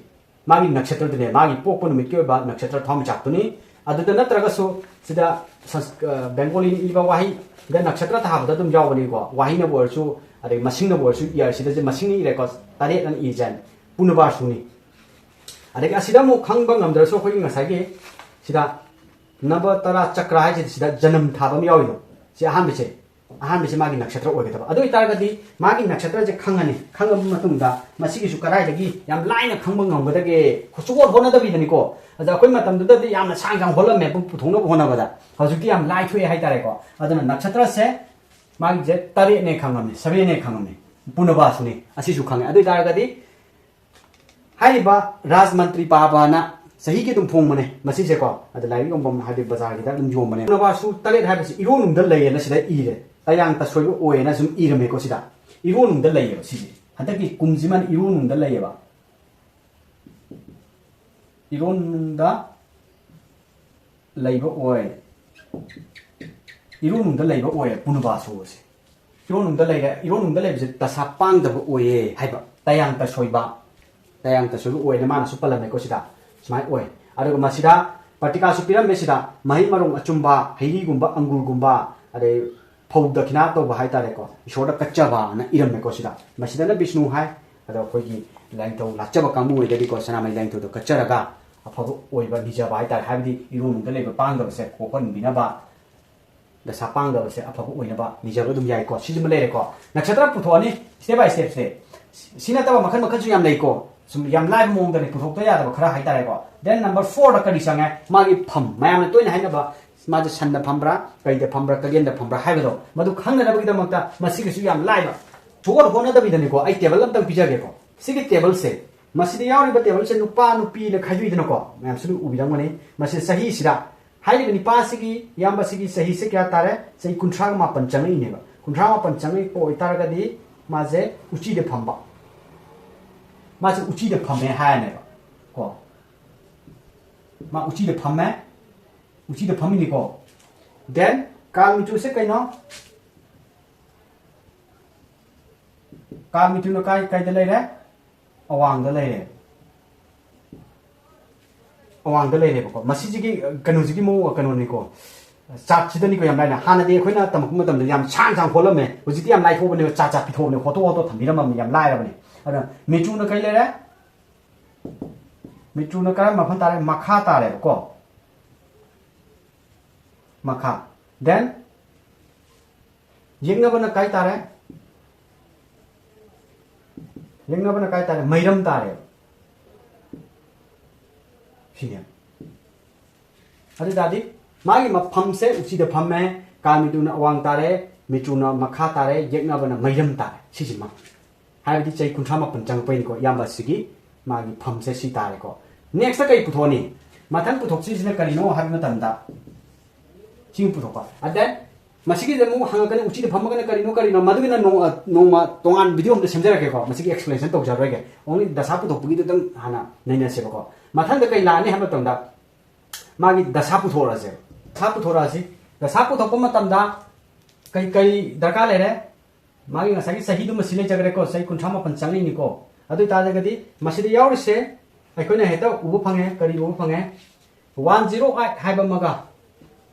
ꯃꯥꯒꯤ ꯅꯛꯁꯇ꯭ꯔꯗꯨꯅꯦ, ꯃꯥꯒꯤ ꯄꯣꯛꯄ ꯅꯨꯃꯤꯠꯀꯤ ꯑꯣꯏꯕ ꯅꯛꯁꯇ꯭ꯔ ꯊꯋꯥꯟꯃꯤꯆꯥꯛꯇꯨꯅꯤ꯫ ꯑꯗꯨꯗ ꯅꯠꯇ꯭ꯔꯒꯁꯨ ꯁꯤꯗ ꯁꯪꯁ-, ꯑ, ꯕꯦꯡꯒꯣꯂꯤꯅ ꯏꯕ ꯋꯥꯍꯩꯗ ꯅꯛꯁꯇ꯭ꯔ ꯊꯥꯕꯗ ꯑꯗꯨꯝ ꯌꯥꯎꯕꯅꯤꯀꯣ꯫ ꯋꯥꯍꯩꯅꯕꯨ ꯑꯣꯏꯔꯁꯨ, ꯑꯗꯩ ꯃꯁꯤꯡꯅꯕꯨ ꯑꯣꯏꯔꯁꯨ, ꯏꯌꯥꯔꯁꯤꯗꯁꯨ ꯃꯁꯤꯡꯅ ꯏꯔꯦꯀꯣ, ꯇꯔꯦꯠ ꯑꯅ ꯏꯔꯤꯁꯦ ꯄꯨꯅꯕꯥꯁꯨꯅꯤ꯫ ꯑꯗꯒꯤ ꯑꯁꯤꯗ ꯑꯃꯨꯛ ꯈꯪꯕ ꯉꯝꯗ꯭ꯔꯁꯨ ꯑꯩꯈꯣꯏꯒꯤ ꯉꯁꯥꯏꯒꯤ ꯁꯤꯗ ꯅꯝꯕꯔ ꯇꯔꯥ ꯆꯀ꯭ꯔ ꯍꯥꯏꯁꯤꯗ ꯁꯤꯗ ꯖꯅꯝ ꯊꯥꯕ ꯑꯃ ꯌꯥꯎꯔꯤꯗꯣ, ꯁꯤ ꯑꯍꯥꯟꯕꯁꯦ, ꯑꯍꯥꯟꯕꯁꯦ ꯃꯥꯒꯤ ꯅꯛꯁꯇ꯭ꯔ ꯑꯣꯏꯒꯗꯕ꯫ ꯑꯗꯨ ꯑꯣꯏꯇꯥꯔꯒꯗꯤ ꯃꯥꯒꯤ ꯅꯛꯁꯇ꯭ꯔꯁꯦ ꯈꯪꯉꯅꯤ꯫ ꯈꯪꯉꯕ ꯃꯇꯨꯡꯗ ꯃꯁꯤꯒꯤꯁꯨ ꯀꯗꯥꯏꯗꯒꯤ ꯌꯥꯝ ꯂꯥꯏꯅ ꯈꯪꯕ ꯉꯝꯒꯗꯒꯦ? ꯁꯨꯡꯍꯣꯠ ꯍꯣꯠꯅꯗꯕꯤꯗꯅꯤꯀꯣ꯫ ꯑꯗ ꯑꯩꯈꯣꯏ ꯃꯇꯝꯗꯨꯗꯗꯤ ꯌꯥꯝꯅ ꯁꯥꯡ ꯁꯥꯡ ꯍꯣꯠꯂꯝꯃꯦ ꯄꯨ-, ꯄꯨꯊꯣꯛꯅꯕ ꯍꯣꯠꯅꯕꯗ꯫ ꯍꯧꯖꯤꯛꯇꯤ ꯌꯥꯝ ꯂꯥꯏꯊꯣꯛꯑꯦ ꯍꯥꯏꯇꯥꯔꯦꯀꯣ꯫ ꯑꯗꯨꯅ ꯅꯛꯁꯇ꯭ꯔꯁꯦ ꯃꯥꯒꯤꯁꯦ ꯇꯔꯦꯠꯅꯦ ꯈꯪꯉꯝꯅꯤ, ꯁꯕꯦꯟꯅꯦ ꯈꯪꯉꯝꯅꯤ꯫ ꯄꯨꯅꯕꯥꯁꯨꯅꯤ, ꯑꯁꯤꯁꯨ ꯈꯪꯉꯦ꯫ ꯑꯗꯨ ꯑꯣꯏ ꯇꯥꯔꯒꯗꯤ ꯍꯥꯏꯔꯤꯕ ꯔꯥꯖ ꯃꯟꯇ꯭ꯔꯤ ꯄꯥꯕꯅ ꯆꯍꯤꯒꯤ ꯑꯗꯨꯝ ꯐꯣꯡꯕꯅꯦ ꯃꯁꯤꯁꯦꯀꯣ, ꯑꯗ ꯂꯥꯏꯔꯤꯛ ꯌꯣꯟꯐꯝ ꯍꯥꯏꯗꯤ ꯕꯖꯥꯔꯒꯤꯗ ꯑꯗꯨꯝ ꯌꯣꯟꯕꯅꯦ꯫ ꯄꯨꯅꯕꯥꯁꯨ ꯇꯔꯦꯠ ꯍꯥꯏꯕꯁꯤ ꯏꯔꯣꯟꯅꯨꯡꯗ ꯂꯩꯌꯦꯅ ꯁꯤꯗ ꯏꯔꯦ, ꯇꯌꯥꯡ ꯇꯁꯣꯏꯕ ꯑꯣꯏꯌꯦꯅ ꯁꯨꯝ ꯏꯔꯝꯃꯦꯀꯣ꯫ ꯁꯤꯗ ꯏꯔꯣꯟꯅꯨꯡꯗ ꯂꯩꯌꯦꯕ, ꯁꯤꯁꯦ ꯍꯟꯗꯛꯀꯤ ꯀꯨꯝꯁꯤꯃꯅ ꯏꯔꯣꯟꯅꯨꯡꯗ ꯂꯩꯌꯦꯕ꯫ ꯏꯔꯣꯟꯅꯨꯡꯗ ꯂꯩꯕ ꯑꯣꯏ꯫ ꯏꯔꯣꯟꯅꯨꯡꯗ ꯂꯩꯕ ꯑꯣꯏ ꯄꯨꯅꯕꯥꯁꯨ ꯑꯁꯦ꯫ ꯏꯔꯣꯟꯅꯨꯡꯗ ꯂꯩꯔꯦ, ꯏꯔꯣꯟꯅꯨꯡꯗ ꯂꯩꯕꯁꯦ ꯗꯁꯥ ꯄꯥꯡꯗꯕ ꯑꯣꯏꯌꯦ ꯍꯥꯏꯕ, ꯇꯌꯥꯡ ꯇꯁꯣꯏꯕ, ꯇꯌꯥꯡ ꯇꯁꯣꯏꯕ ꯑꯣꯏꯅ ꯃꯥꯅꯁꯨ ꯄꯜꯂꯝꯃꯦꯀꯣ꯫ ꯁꯤꯗ ꯁꯨꯃꯥꯏꯅ ꯑꯣꯏ꯫ ꯑꯗꯨꯒ ꯃꯁꯤꯗ ꯄ꯭ꯔꯇꯤꯀꯥꯁꯨ ꯄꯤꯔꯝꯃꯦ꯫ ꯁꯤꯗ ꯃꯍꯩ ꯃꯔꯣꯡ ꯑꯆꯨꯝꯕ, ꯍꯩꯔꯤꯒꯨꯝꯕ, ꯑꯪꯒꯨꯔꯒꯨꯝꯕ, ꯑꯗꯩ ꯐꯧ ꯗꯈꯤꯅꯥ ꯇꯧꯕ ꯍꯥꯏꯇꯥꯔꯦꯀꯣ, ꯏꯁꯣꯔꯗ ꯀꯠꯆꯕꯅ ꯏꯔꯝꯃꯦꯀꯣ꯫ ꯁꯤꯗ ꯃꯁꯤꯗꯅ ꯕꯤꯁꯅꯨ ꯍꯥꯏ꯫ ꯑꯗꯣ ꯑꯩꯈꯣꯏꯒꯤ ꯂꯥꯏꯅꯤꯡꯊꯧ ꯂꯥꯠꯆꯕ ꯀꯥꯡꯕꯨ ꯑꯣꯏꯔꯒꯗꯤꯀꯣ, ꯁꯅꯥꯃꯍꯤ ꯂꯥꯏꯅꯤꯡꯊꯧꯗ ꯀꯠꯆꯔꯒ ꯑꯐꯕ ꯑꯣꯏꯕ ꯅꯤꯖꯕ ꯍꯥꯏꯇꯥꯔꯦ, ꯍꯥꯏꯕꯗꯤ ꯏꯔꯣꯟꯅꯨꯡꯗ ꯂꯩꯕ ꯄꯥꯡꯗꯕꯁꯦ ꯀꯣꯛꯍꯟꯕꯤꯅꯕ, ꯗꯁꯥ ꯄꯥꯡꯗꯕꯁꯦ ꯑꯐꯕ ꯑꯣꯏꯅꯕ ꯅꯤꯖꯕ ꯑꯗꯨꯝ ꯌꯥꯏꯀꯣ꯫ ꯁꯤꯁꯤꯃ ꯂꯩꯔꯦꯀꯣ, ꯅꯛꯁꯇ꯭ꯔ ꯄꯨꯊꯣꯛꯑꯅꯤ step by step ꯁꯦ꯫ ꯁꯤ ꯅꯠꯇꯕ ꯃꯈꯜ ꯃꯈꯜꯁꯨ ꯌꯥꯝ ꯂꯩꯀꯣ, ꯁꯨꯝ ꯌꯥꯝ ꯂꯥꯏꯕ ꯃꯑꯣꯡꯗꯅꯦ ꯄꯨꯊꯣꯛꯇ ꯌꯥꯗꯕ ꯈꯔ ꯍꯥꯏꯇꯥꯔꯦꯀꯣ꯫ Then number four ꯗ ꯀꯔꯤ ꯆꯪꯉꯦ? ꯃꯥꯒꯤ ꯐꯝ, ꯃꯌꯥꯝꯅ ꯇꯣꯏꯅ ꯍꯥꯏꯅꯕ, ꯃꯥꯁꯦ ꯁꯟꯗ ꯐꯝꯕ꯭ꯔꯥ, ꯀꯩꯗ ꯐꯝꯕ꯭ꯔꯥ, ꯀꯔꯦꯟꯗ ꯐꯝꯕ꯭ꯔꯥ ꯍꯥꯏꯕꯗꯣ, ꯃꯗꯨ ꯈꯪꯅꯅꯕꯒꯤꯗꯃꯛꯇ ꯃꯁꯤꯒꯤꯁꯨ ꯌꯥꯝ ꯂꯥꯏꯕ, ꯆꯣꯠ ꯍꯣꯠꯅꯗꯕꯤꯗꯅꯤꯀꯣ꯫ ꯑꯩ ꯇꯦꯕꯜ ꯑꯝꯇꯪ ꯄꯤꯖꯒꯦꯀꯣ꯫ ꯁꯤꯒꯤ ꯇꯦꯕꯜꯁꯦ, ꯃꯁꯤꯗ ꯌꯥꯎꯔꯤꯕ ꯇꯦꯕꯜꯁꯦ ꯅꯨꯄꯥ ꯅꯨꯄꯤꯅ ꯈꯥꯏꯗꯣꯛꯏꯗꯅꯀꯣ, ꯃꯌꯥꯝꯁꯨ ꯑꯗꯨꯝ ꯎꯕꯤꯔꯝꯒꯅꯤ꯫ ꯃꯁꯤ ꯆꯍꯤꯁꯤꯗ ꯍꯥꯏꯔꯤꯕ ꯅꯤꯄꯥꯁꯤꯒꯤ, ꯏꯌꯥꯝꯕꯁꯤꯒꯤ ꯆꯍꯤꯁꯦ ꯀꯌꯥ ꯇꯥꯔꯦ? ꯆꯍꯤ ꯀꯨꯟꯊ꯭ꯔꯥꯒ ꯃꯥꯄꯟ ꯆꯪꯉꯛꯏꯅꯦꯕ꯫ ꯀꯨꯟꯊ꯭ꯔꯥ ꯃꯥꯄꯟ ꯆꯪꯉꯛꯄ ꯑꯣꯏꯇꯥꯔꯒꯗꯤ ꯃꯥꯁꯦ ꯎꯆꯤꯗ ꯐꯝꯕ, ꯃꯥꯁꯦ ꯎꯆꯤꯗ ꯐꯝꯃꯦ ꯍꯥꯏꯔꯅꯦꯕ ꯀꯣ꯫ ꯃꯥ ꯎꯆꯤꯗ ꯐꯝꯃꯦ, ꯎꯆꯤꯗ ꯐꯝꯃꯤꯅꯤꯀꯣ꯫ Then ꯀꯥꯡ ꯃꯆꯨꯁꯦ ꯀꯩꯅꯣ? ꯀꯥꯡ ꯃꯆꯨꯅ ꯀꯥꯏ, ꯀꯥꯏꯗ ꯂꯩꯔꯦ? ꯑꯋꯥꯡꯗ ꯂꯩꯔꯦ꯫ ꯑꯋꯥꯡꯗ ꯂꯩꯔꯦꯕꯀꯣ꯫ ꯃꯁꯤꯁꯤꯒꯤ, ꯑ, ꯀꯩꯅꯣꯁꯤꯒꯤ ꯃꯑꯣꯡ, ꯀꯩꯅꯣꯅꯤꯀꯣ, ꯆꯥꯔꯠꯁꯤꯗꯅꯤꯀꯣ ꯌꯥꯝ ꯂꯥꯏꯅ꯫ ꯍꯥꯟꯅꯗꯤ ꯑꯩꯈꯣꯏꯅ ꯇꯝꯃꯛꯄ ꯃꯇꯝꯗ ꯌꯥꯝ ꯁꯥꯡ ꯁꯥꯡ ꯍꯣꯠꯂꯝꯃꯦ, ꯍꯧꯖꯤꯛꯇꯤ ꯌꯥꯝ ꯂꯥꯏꯊꯣꯛꯑꯕꯅꯦꯕ, ꯆꯥꯔꯠ ꯆꯥꯔꯠ ꯄꯤꯊꯣꯛꯑꯕꯅꯦ, ꯍꯣꯠꯇꯣꯛ ꯍꯣꯠꯇꯣꯛ ꯊꯝꯕꯤꯔꯝꯃꯕꯅꯤ, ꯌꯥꯝ ꯂꯥꯏꯔꯕꯅꯤ꯫ ꯑꯗꯨꯅ ꯃꯤꯆꯨꯅ ꯀꯩ ꯂꯩꯔꯦ? ꯃꯤꯆꯨꯅ ꯀꯔꯝꯕ ꯃꯐꯝ ꯇꯥꯔꯦ? ꯃꯈꯥ ꯇꯥꯔꯦꯕꯀꯣ, ꯃꯈꯥ꯫ Then ꯌꯦꯛꯅꯕꯅ ꯀꯥꯏ ꯇꯥꯔꯦ? ꯌꯦꯛꯅꯕꯅ ꯀꯥꯏ ꯇꯥꯔꯦ? ꯃꯩꯔꯝ ꯇꯥꯔꯦ꯫ ꯁꯤꯅꯦ꯫ ꯑꯗꯨ ꯇꯥꯔꯗꯤ ꯃꯥꯒꯤ ꯃꯐꯝꯁꯦ ꯎꯆꯤꯗ ꯐꯝꯃꯦ, ꯀꯥꯡ ꯃꯆꯨꯅ ꯑꯋꯥꯡ ꯇꯥꯔꯦ, ꯃꯤꯇ꯭ꯔꯨꯅ ꯃꯈꯥ ꯇꯥꯔꯦ, ꯌꯦꯛꯅꯕꯅ ꯃꯩꯔꯝ ꯇꯥꯔꯦ꯫ ꯁꯤꯁꯤꯃ ꯍꯥꯏꯕꯗꯤ ꯆꯍꯤ ꯀꯨꯟꯊ꯭ꯔꯥ ꯃꯥꯄꯟ ꯆꯪꯉꯛꯄꯩꯅꯤꯀꯣ ꯏꯌꯥꯝꯕ, ꯑꯁꯤꯒꯤ ꯃꯥꯒꯤ ꯐꯝꯁꯦ ꯁꯤ ꯇꯥꯔꯦꯀꯣ꯫ Next ꯀꯩ ꯄꯨꯊꯣꯛꯑꯅꯤ? ꯃꯊꯪ ꯄꯨꯊꯣꯛꯁꯤꯁꯤꯅ ꯀꯔꯤꯅꯣ ꯍꯥꯏꯕ ꯃꯇꯝꯗ ꯁꯤ ꯄꯨꯊꯣꯛꯄ꯫ And then ꯃꯁꯤꯒꯤꯗ ꯑꯃꯨꯛ ꯍꯪꯉꯛꯀꯅꯤ, ꯎꯆꯤꯗ ꯐꯝꯃꯒꯅ ꯀꯔꯤꯅꯣ ꯀꯔꯤꯅꯣ, ꯃꯗꯨꯒꯤꯅ ꯅꯣꯡ-, ꯅꯣꯡꯃ ꯇꯣꯉꯥꯟ video ꯑꯝꯗ ꯁꯦꯝꯖꯔꯛꯀꯦꯀꯣ, ꯃꯁꯤꯒꯤ explanation ꯇꯧꯖꯔꯣꯏꯒꯦ꯫ Only ꯗꯁꯥ ꯄꯨꯊꯣꯛꯄꯒꯤꯗꯨꯗꯪ ꯍꯥꯟꯅ ꯅꯩꯅꯁꯦꯕꯀꯣ꯫ ꯃꯊꯪꯗ ꯀꯩ ꯂꯥꯛꯑꯅꯤ ꯍꯥꯏꯕ ꯃꯇꯝꯗ ꯃꯥꯒꯤ ꯗꯁꯥ ꯄꯨꯊꯣꯔꯛꯑꯁꯦ꯫ ꯗꯁꯥ ꯄꯨꯊꯣꯔꯛꯑꯁꯤ꯫ ꯗꯁꯥ ꯄꯨꯊꯣꯛꯄ ꯃꯇꯝꯗ ꯀꯩ ꯀꯩ ꯗꯔꯀꯥꯔ ꯂꯩꯔꯦ? ꯃꯥꯒꯤ ꯉꯁꯥꯏꯒꯤ ꯆꯍꯤꯗꯨꯃ ꯁꯤ ꯂꯩꯖꯈ꯭ꯔꯦꯀꯣ, ꯆꯍꯤ ꯀꯨꯟꯊ꯭ꯔꯥ ꯃꯥꯄꯟ ꯆꯪꯉꯛꯏꯅꯤꯀꯣ꯫ ꯑꯗꯨ ꯑꯣꯏ ꯇꯥꯔꯒꯗꯤ ꯃꯁꯤꯗ ꯌꯥꯎꯔꯤꯁꯦ ꯑꯩꯈꯣꯏꯅ ꯍꯦꯛꯇ ꯎꯕ ꯐꯪꯉꯦ꯫ ꯀꯔꯤ ꯎꯕ ꯐꯪꯉꯦ? One zero eight ꯍꯥꯏꯕ ꯑꯃꯒ,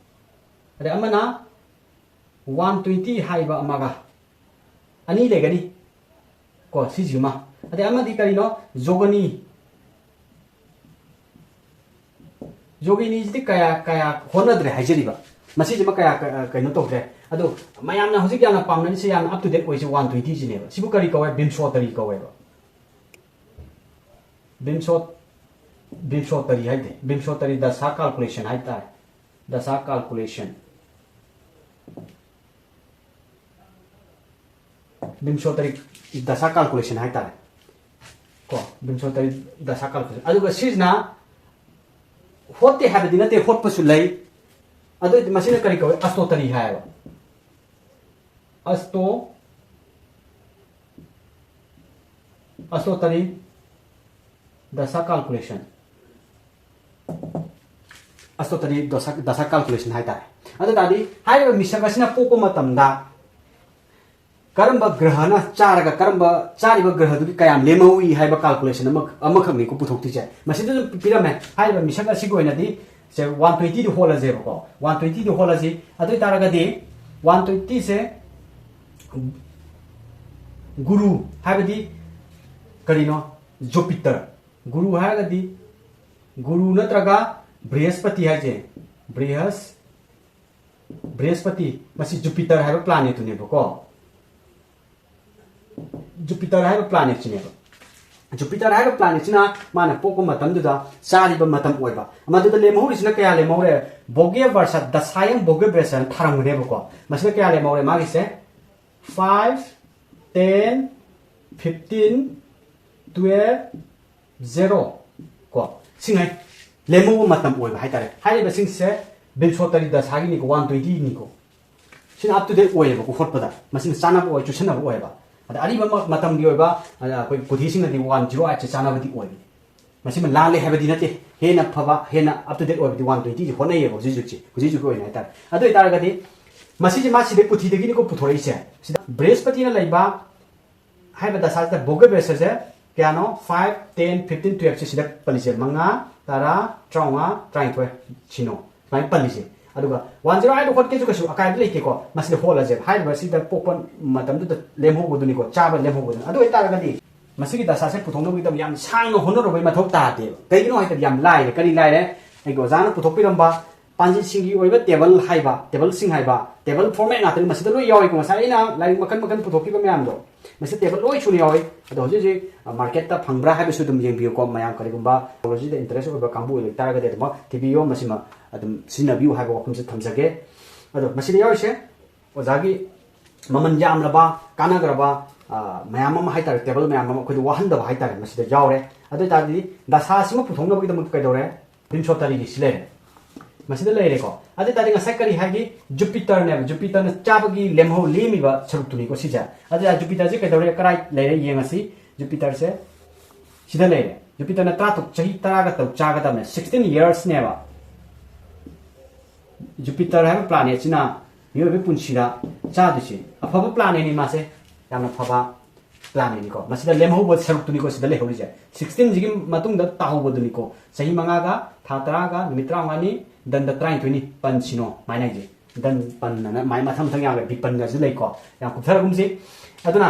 ꯑꯗꯩ ꯑꯃꯅ one twenty ꯍꯥꯏꯕ ꯑꯃꯒ, ꯑꯅꯤ ꯂꯩꯒꯅꯤ ꯀꯣ, ꯁꯤꯁꯤꯃ꯫ ꯑꯗꯩ ꯑꯃꯗꯤ ꯀꯔꯤꯅꯣ? ꯖꯣꯒꯅꯤ꯫ ꯖꯣꯒꯤꯅꯤꯁꯤꯗꯤ ꯀꯌꯥ, ꯀꯌꯥ ꯍꯣꯠꯅꯗ꯭ꯔꯦ ꯍꯥꯏꯖꯔꯤꯕ꯫ ꯃꯁꯤꯁꯤꯃ ꯀꯌꯥ ꯀ-, ꯀꯩꯅꯣ ꯇꯧꯗ꯭ꯔꯦ꯫ ꯑꯗꯣ ꯃꯌꯥꯝꯅ ꯍꯧꯖꯤꯛ ꯌꯥꯝꯅ ꯄꯥꯝꯅꯔꯤꯁꯦ, ꯌꯥꯝꯅ up to date ꯑꯣꯏꯁꯦ one twenty ꯁꯤꯅꯦꯕ꯫ ꯁꯤꯕꯨ ꯀꯔꯤ ꯀꯧꯋꯦ? ꯕꯤꯝꯁꯣꯇꯔꯤ ꯀꯧꯋꯦꯕ꯫ ꯕꯤꯝꯁꯣ-, ꯕꯤꯝꯁꯣꯇꯔꯤ ꯍꯥꯏꯗꯦ, ꯕꯤꯝꯁꯣꯇꯔꯤ ꯗꯁꯥ calculation ꯍꯥꯏꯇꯥꯔꯦ꯫ ꯗꯁꯥ calculation꯫ ꯕꯤꯝꯁꯣꯇꯔꯤ ꯗꯁꯥ calculation ꯍꯥꯏꯇꯥꯔꯦ ꯀꯣ꯫ ꯕꯤꯝꯁꯣꯇꯔꯤ ꯗꯁꯥ calculation꯫ ꯑꯗꯨꯒ ꯁꯤꯁꯤꯅ ꯍꯣꯠꯇꯦ ꯍꯥꯏꯕꯗꯤ ꯅꯠꯇꯦ, ꯍꯣꯠꯄꯁꯨ ꯂꯩ꯫ ꯑꯗꯨ ꯑꯣꯏꯗꯤ ꯃꯁꯤꯅ ꯀꯔꯤ ꯀꯧꯋꯦ? ꯑꯁꯇꯣꯇꯔꯤ ꯍꯥꯏꯌꯦꯕ꯫ ꯑꯁꯇꯣ-, ꯑꯁꯇꯣꯇꯔꯤ ꯗꯁꯥ calculation꯫ ꯑꯁꯇꯣꯇꯔꯤ ꯗꯁꯥ, ꯗꯁꯥ calculation ꯍꯥꯏꯇꯥꯔꯦ꯫ ꯑꯗꯨ ꯇꯥꯔꯗꯤ ꯍꯥꯏꯔꯤꯕ ꯃꯤꯁꯛ ꯑꯁꯤꯅ ꯄꯣꯛꯄ ꯃꯇꯝꯗ ꯀꯔꯝꯕ ꯒ꯭ꯔꯍꯅ ꯆꯥꯔꯒ ꯀꯔꯝꯕ ꯆꯥꯔꯤꯕ ꯒ꯭ꯔꯍꯗꯨꯒꯤ ꯀꯌꯥꯝ ꯂꯦꯝꯍꯧꯏ ꯍꯥꯏꯕ calculation ꯑꯃ, ꯑꯃꯈꯛꯅꯤꯀꯣ ꯄꯨꯊꯣꯛꯇꯣꯏꯁꯦ꯫ ꯃꯁꯤꯗ ꯑꯗꯨꯝ ꯄꯤꯔꯝꯃꯦ꯫ ꯍꯥꯏꯔꯤꯕ ꯃꯤꯁꯛ ꯑꯁꯤꯒꯤ ꯑꯣꯏꯅꯗꯤ ꯁꯦ one twenty ꯗꯨ ꯍꯣꯠꯂꯁꯦꯕꯀꯣ꯫ One twenty ꯗꯨ ꯍꯣꯠꯂꯁꯤ꯫ ꯑꯗꯨ ꯑꯣꯏ ꯇꯥꯔꯒꯗꯤ one twenty ꯁꯦ ꯒꯨꯔꯨ ꯍꯥꯏꯕꯗꯤ ꯀꯔꯤꯅꯣ? Jupiter꯫ ꯒꯨꯔꯨ ꯍꯥꯏꯔꯒꯗꯤ ꯒꯨꯔꯨ ꯅꯠꯇ꯭ꯔꯒ ꯕ꯭ꯔꯤꯍꯁꯄꯇꯤ ꯍꯥꯏꯁꯦ, ꯕ꯭ꯔꯤꯍꯁ-, ꯕ꯭ꯔꯤꯍꯁꯄꯇꯤ, ꯃꯁꯤ Jupiter ꯍꯥꯏꯕ planet ꯇꯨꯅꯦꯕꯀꯣ꯫ Jupiter ꯍꯥꯏꯕ planet ꯁꯤꯅꯦꯕ꯫ ꯖꯨꯄꯤꯇꯔ ꯍꯥꯏꯕ planetꯁꯤꯅ ꯃꯥꯅ ꯄꯣꯛꯄ ꯃꯇꯝꯗꯨꯗ ꯆꯥꯔꯤꯕ ꯃꯇꯝ ꯑꯣꯏꯕ꯫ ꯃꯗꯨꯗ ꯂꯦꯝꯍꯧꯔꯤꯁꯤꯅ ꯀꯌꯥ ꯂꯦꯝꯍꯧꯔꯦ? ꯚꯣꯒ꯭ꯌ ꯕꯔꯁ, ꯗꯁꯥꯌꯝ ꯚꯣꯒ꯭ꯌ ꯕꯔꯁ ꯍꯥꯏꯅ ꯊꯥꯔꯝꯒꯅꯦꯕꯀꯣ꯫ ꯃꯁꯤꯗ ꯀꯌꯥ ꯂꯦꯝꯍꯧꯔꯦ ꯃꯥꯒꯤꯁꯦ? Five, ten, fifteen, twelve, zero ꯀꯣ, ꯁꯤꯉꯩ ꯂꯦꯝꯍꯧꯕ ꯃꯇꯝ ꯑꯣꯏꯕ ꯍꯥꯏꯇꯥꯔꯦ꯫ ꯍꯥꯏꯔꯤꯕꯁꯤꯡꯁꯦ ꯕꯤꯝꯁꯣꯇꯔꯤ ꯗꯁꯥꯒꯤꯅꯤꯀꯣ, one twentyꯅꯤꯀꯣ꯫ ꯁꯤꯅ up to date ꯑꯣꯏꯌꯦꯕꯀꯣ, ꯍꯣꯠꯄꯗ ꯃꯁꯤꯅ ꯆꯥꯟꯅꯕ ꯑꯣꯏ, ꯆꯨꯁꯟꯅꯕ ꯑꯣꯏꯌꯦꯕ꯫ ꯑꯗ ꯑꯔꯤꯕ ꯃ-, ꯃꯇꯝꯒꯤ ꯑꯣꯏꯕ, ꯑꯗ ꯑꯩꯈꯣꯏ ꯀꯨꯊꯤꯁꯤꯡꯅꯗꯤ one zero eightꯁꯦ ꯆꯥꯟꯅꯕꯗꯤ ꯑꯣꯏꯕꯅꯤ꯫ ꯃꯁꯤꯃ ꯂꯥꯜꯂꯦ ꯍꯥꯏꯕꯗꯤ ꯅꯠꯇꯦ, ꯍꯦꯟꯅ ꯐꯕ, ꯍꯦꯟꯅ up to date ꯑꯣꯏꯕꯗꯤ one twentyꯁꯦ ꯍꯣꯠꯅꯩꯌꯦꯕ ꯍꯧꯖꯤꯛ ꯍꯧꯖꯤꯛꯁꯦ, ꯍꯧꯖꯤꯛ ꯍꯧꯖꯤꯛꯀꯤ ꯑꯣꯏꯅ ꯍꯥꯏꯇꯥꯔꯦ꯫ ꯑꯗꯨ ꯑꯣꯏꯇꯥꯔꯒꯗꯤ ꯃꯁꯤꯁꯦ ꯃꯥ ꯁꯤꯗꯩ ꯄꯨꯊꯤꯗꯒꯤꯅꯤꯀꯣ ꯄꯨꯊꯣꯔꯛꯏꯁꯦ꯫ ꯁꯤꯗ ꯕ꯭ꯔꯤꯍꯁꯄꯇꯤꯅ ꯂꯩꯕ ꯍꯥꯏꯕ ꯗꯁꯥꯁꯤꯗ ꯚꯣꯒ꯭ꯌ ꯕꯔꯁꯁꯦ ꯀꯌꯥꯅꯣ? Five, ten, fifteen, twelveꯁꯦ ꯁꯤꯗ ꯄꯜꯂꯤꯁꯦ, ꯃꯉꯥ, ꯇꯔꯥ, ꯇꯔꯥꯃꯉꯥ, ꯇꯔꯥꯅꯤꯊꯣꯏ, ꯁꯤꯅꯣ ꯁꯨꯃꯥꯏꯅ ꯄꯜꯂꯤꯁꯦ꯫ ꯑꯗꯨꯒ one zero eightꯗ ꯍꯣꯠꯀꯦꯁꯨ ꯀꯩꯁꯨ ꯑꯀꯥꯏꯕ ꯂꯩꯇꯦꯀꯣ, ꯃꯁꯤꯗ ꯍꯣꯠꯂꯁꯦꯕ꯫ ꯍꯥꯏꯔꯤꯕ ꯁꯤꯗ ꯄꯣꯛꯄ ꯃꯇꯝꯗꯨꯗ ꯂꯦꯝꯍꯧꯕꯗꯨꯅꯤꯀꯣ, ꯆꯥꯕ ꯂꯦꯝꯍꯧꯕꯗꯨꯅꯤ꯫ ꯑꯗꯨ ꯑꯣꯏꯇꯥꯔꯒꯗꯤ ꯃꯁꯤꯒꯤ ꯗꯁꯥꯁꯦ ꯄꯨꯊꯣꯛꯅꯕꯒꯤꯗꯃꯛ ꯌꯥꯝ ꯁꯥꯡꯅ ꯍꯣꯠꯅꯔꯨꯕꯒꯤ ꯃꯊꯧ ꯇꯥꯗꯦꯕ꯫ ꯀꯩꯒꯤꯅꯣ ꯍꯥꯏꯔꯒꯗꯤ ꯌꯥꯝ ꯂꯥꯏꯔꯦ꯫ ꯀꯔꯤ ꯂꯥꯏꯔꯦ? ꯑꯩꯒꯤ ꯑꯣꯖꯥꯅ ꯄꯨꯊꯣꯛꯄꯤꯔꯝꯕ ꯄꯥꯟꯖꯤꯁꯤꯡꯒꯤ ꯑꯣꯏꯕ ꯇꯦꯕꯜ ꯍꯥꯏꯕ, ꯇꯦꯕꯜꯁꯤꯡ ꯍꯥꯏꯕ, ꯇꯦꯕꯜ ꯐꯣꯔꯃꯦꯠ ꯉꯥꯛꯇꯅꯤ꯫ ꯃꯁꯤꯗ ꯂꯣꯏ ꯌꯥꯎꯏꯀꯣ, ꯉꯁꯥꯏ ꯑꯩꯅ ꯂꯥꯏꯔꯤꯛ ꯃꯈꯜ ꯃꯈꯜ ꯄꯨꯊꯣꯛꯈꯤꯕ ꯃꯌꯥꯝꯗꯣ꯫ ꯃꯁꯤ ꯇꯦꯕꯜ ꯂꯣꯏ ꯁꯨꯅ ꯌꯥꯎꯏ꯫ ꯑꯗꯣ ꯍꯧꯖꯤꯛ ꯍꯧꯖꯤꯛ, ꯑ, ꯃꯥꯔꯀꯦꯠꯇ ꯐꯪꯕ꯭ꯔꯥ ꯍꯥꯏꯕꯁꯨ ꯑꯗꯨꯝ ꯌꯦꯡꯕꯤꯌꯨꯀꯣ꯫ ꯃꯌꯥꯝ ꯀꯔꯤꯒꯨꯝꯕ technologyꯗ interest ꯑꯣꯏꯕ ꯀꯥꯡꯕꯨ ꯑꯣꯏꯕ ꯇꯥꯔꯒꯗꯤ ꯑꯗꯨꯃꯛ ꯊꯤꯕꯤꯌꯣ, ꯃꯁꯤꯃ ꯑꯗꯨꯝ ꯁꯤꯖꯤꯟꯅꯕꯤꯌꯨ ꯍꯥꯏꯕ ꯋꯥꯐꯝꯁꯦ ꯊꯝꯖꯒꯦ꯫ ꯑꯗꯣ ꯃꯁꯤꯗ ꯌꯥꯎꯔꯤꯁꯦ ꯑꯣꯖꯥꯒꯤ ꯃꯃꯜ ꯌꯥꯝꯂꯕ, ꯀꯥꯟꯅꯈ꯭ꯔꯕ, ꯑ, ꯃꯌꯥꯝ ꯑꯃ ꯍꯥꯏꯇꯥꯔꯦ, ꯇꯦꯕꯜ ꯃꯌꯥꯝ ꯑꯃ ꯑꯩꯈꯣꯏꯗ ꯋꯥꯍꯟꯗꯕ ꯍꯥꯏꯇꯥꯔꯦ, ꯃꯁꯤꯗ ꯌꯥꯎꯔꯦ꯫ ꯑꯗꯨ ꯑꯣꯏꯇꯥꯔꯗꯤ ꯗꯁꯥ ꯑꯁꯤꯃ ꯄꯨꯊꯣꯛꯅꯕꯒꯤꯗꯃꯛꯇ ꯀꯩꯗꯧꯔꯦ? ꯕꯤꯝꯁꯣꯇꯔꯤꯒꯤ ꯁꯤ ꯂꯩꯔꯦ꯫ ꯃꯁꯤꯗ ꯂꯩꯔꯦꯀꯣ꯫ ꯑꯗꯨ ꯑꯣꯏꯇꯥꯔꯗꯤ ꯉꯁꯥꯏ ꯀꯔꯤ ꯍꯥꯏꯒꯦ? ꯖꯨꯄꯤꯇꯔꯅꯦꯕ꯫ ꯖꯨꯄꯤꯇꯔꯅ ꯆꯥꯕꯒꯤ ꯂꯦꯝꯍꯧ, ꯂꯦꯝꯃꯤꯕ ꯁꯔꯨꯛꯇꯨꯅꯤꯀꯣ ꯁꯤꯁꯦ꯫ ꯑꯗꯨ ꯑꯣꯏꯇꯥꯔꯗꯤ ꯖꯨꯄꯤꯇꯔꯁꯦ ꯀꯩꯗꯧꯔꯦ? ꯀꯔꯥꯏ ꯂꯩꯔꯦ? ꯌꯦꯡꯉꯁꯤ꯫ ꯖꯨꯄꯤꯇꯔꯁꯦ ꯁꯤꯗ ꯂꯩꯔꯦ꯫ ꯖꯨꯄꯤꯇꯔꯅ ꯇꯔꯥ ꯇꯔꯨꯛ, ꯆꯍꯤ ꯇꯔꯥꯒ ꯇꯔꯨꯛ ꯆꯥꯒꯗꯕꯅꯦ, sixteen yearsꯅꯦꯕ꯫ ꯖꯨꯄꯤꯇꯔ ꯍꯥꯏꯕ planetꯁꯤꯅ ꯃꯤꯑꯣꯏꯕꯒꯤ ꯄꯨꯟꯁꯤꯗ ꯆꯥꯗꯣꯏꯁꯦ꯫ ꯑꯐꯕ planetꯅꯤ ꯃꯥꯁꯦ, ꯌꯥꯝꯅ ꯐꯕ planetꯅꯤꯀꯣ꯫ ꯃꯁꯤꯗ ꯂꯦꯝꯍꯧꯕ ꯁꯔꯨꯛꯇꯨꯅꯤꯀꯣ ꯁꯤꯗ ꯂꯩꯍꯧꯔꯤꯁꯦ꯫ Sixteenꯁꯤꯒꯤ ꯃꯇꯨꯡꯗ ꯇꯥꯍꯧꯕꯗꯨꯅꯤꯀꯣ꯫ ꯆꯍꯤ ꯃꯉꯥꯒ ꯊꯥ ꯇꯔꯥꯒ ꯅꯨꯃꯤꯠ ꯇꯔꯥꯃꯉꯥꯅꯤ, ꯗꯟꯗ ꯇꯔꯥꯅꯤꯊꯣꯏꯅꯤ, ꯄꯟꯁꯤꯅꯣ ꯍꯥꯏꯅ ꯍꯥꯏꯁꯦ꯫ ꯗꯟ ꯄꯟꯅ ꯃꯥꯏ ꯃꯊꯪ ꯃꯊꯪ ꯌꯥꯎꯔꯦ, ꯕꯤꯄꯟꯒꯁꯨ ꯂꯩꯀꯣ꯫ ꯌꯥꯝ ꯀꯨꯞꯊꯔꯒꯨꯝꯁꯤ꯫ ꯑꯗꯨꯅ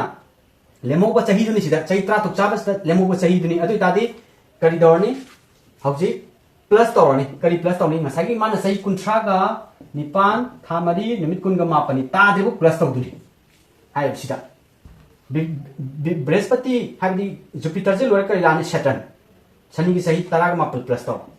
ꯂꯦꯝꯍꯧꯕ ꯆꯍꯤꯗꯨꯅꯤ ꯁꯤꯗ, ꯆꯍꯤ ꯇꯔꯥ ꯇꯔꯨꯛ ꯆꯥꯕꯁꯤꯗ ꯂꯦꯝꯍꯧꯕ ꯆꯍꯤꯗꯨꯅꯤ꯫ ꯑꯗꯨ ꯑꯣꯏꯇꯥꯔꯗꯤ ꯀꯔꯤ ꯇꯧꯔꯅꯤ? ꯍꯧꯖꯤꯛ plus ꯇꯧꯔꯅꯤ꯫ ꯀꯔꯤ plus ꯇꯧꯅꯤ? ꯉꯁꯥꯏꯒꯤ ꯃꯥꯅ ꯆꯍꯤ ꯀꯨꯟꯊ꯭ꯔꯥꯒ ꯅꯤꯄꯥꯟ, ꯊꯥ ꯃꯔꯤ, ꯅꯨꯃꯤꯠ ꯀꯨꯟꯒ ꯃꯥꯄꯟꯅꯤ ꯇꯥꯗ꯭ꯔꯤꯕ plus ꯇꯧꯗꯣꯏꯅꯤ ꯍꯥꯏꯔꯤꯕꯁꯤꯗ꯫ ꯕ꯭ꯔꯤ- ꯕ꯭ꯔꯤ- ꯕ꯭ꯔꯤꯍꯁꯄꯇꯤ ꯍꯥꯏꯕꯗꯤ ꯖꯨꯄꯤꯇꯔꯁꯦ ꯂꯣꯏꯔ ꯀꯔꯤ ꯂꯥꯛꯑꯅꯤ? ꯁꯦꯇꯔꯟ꯫ ꯁꯅꯤꯒꯤ ꯆꯍꯤ ꯇꯔꯥꯒ ꯃꯥꯄꯜ ꯄ꯭ꯂꯁ ꯇꯧ꯫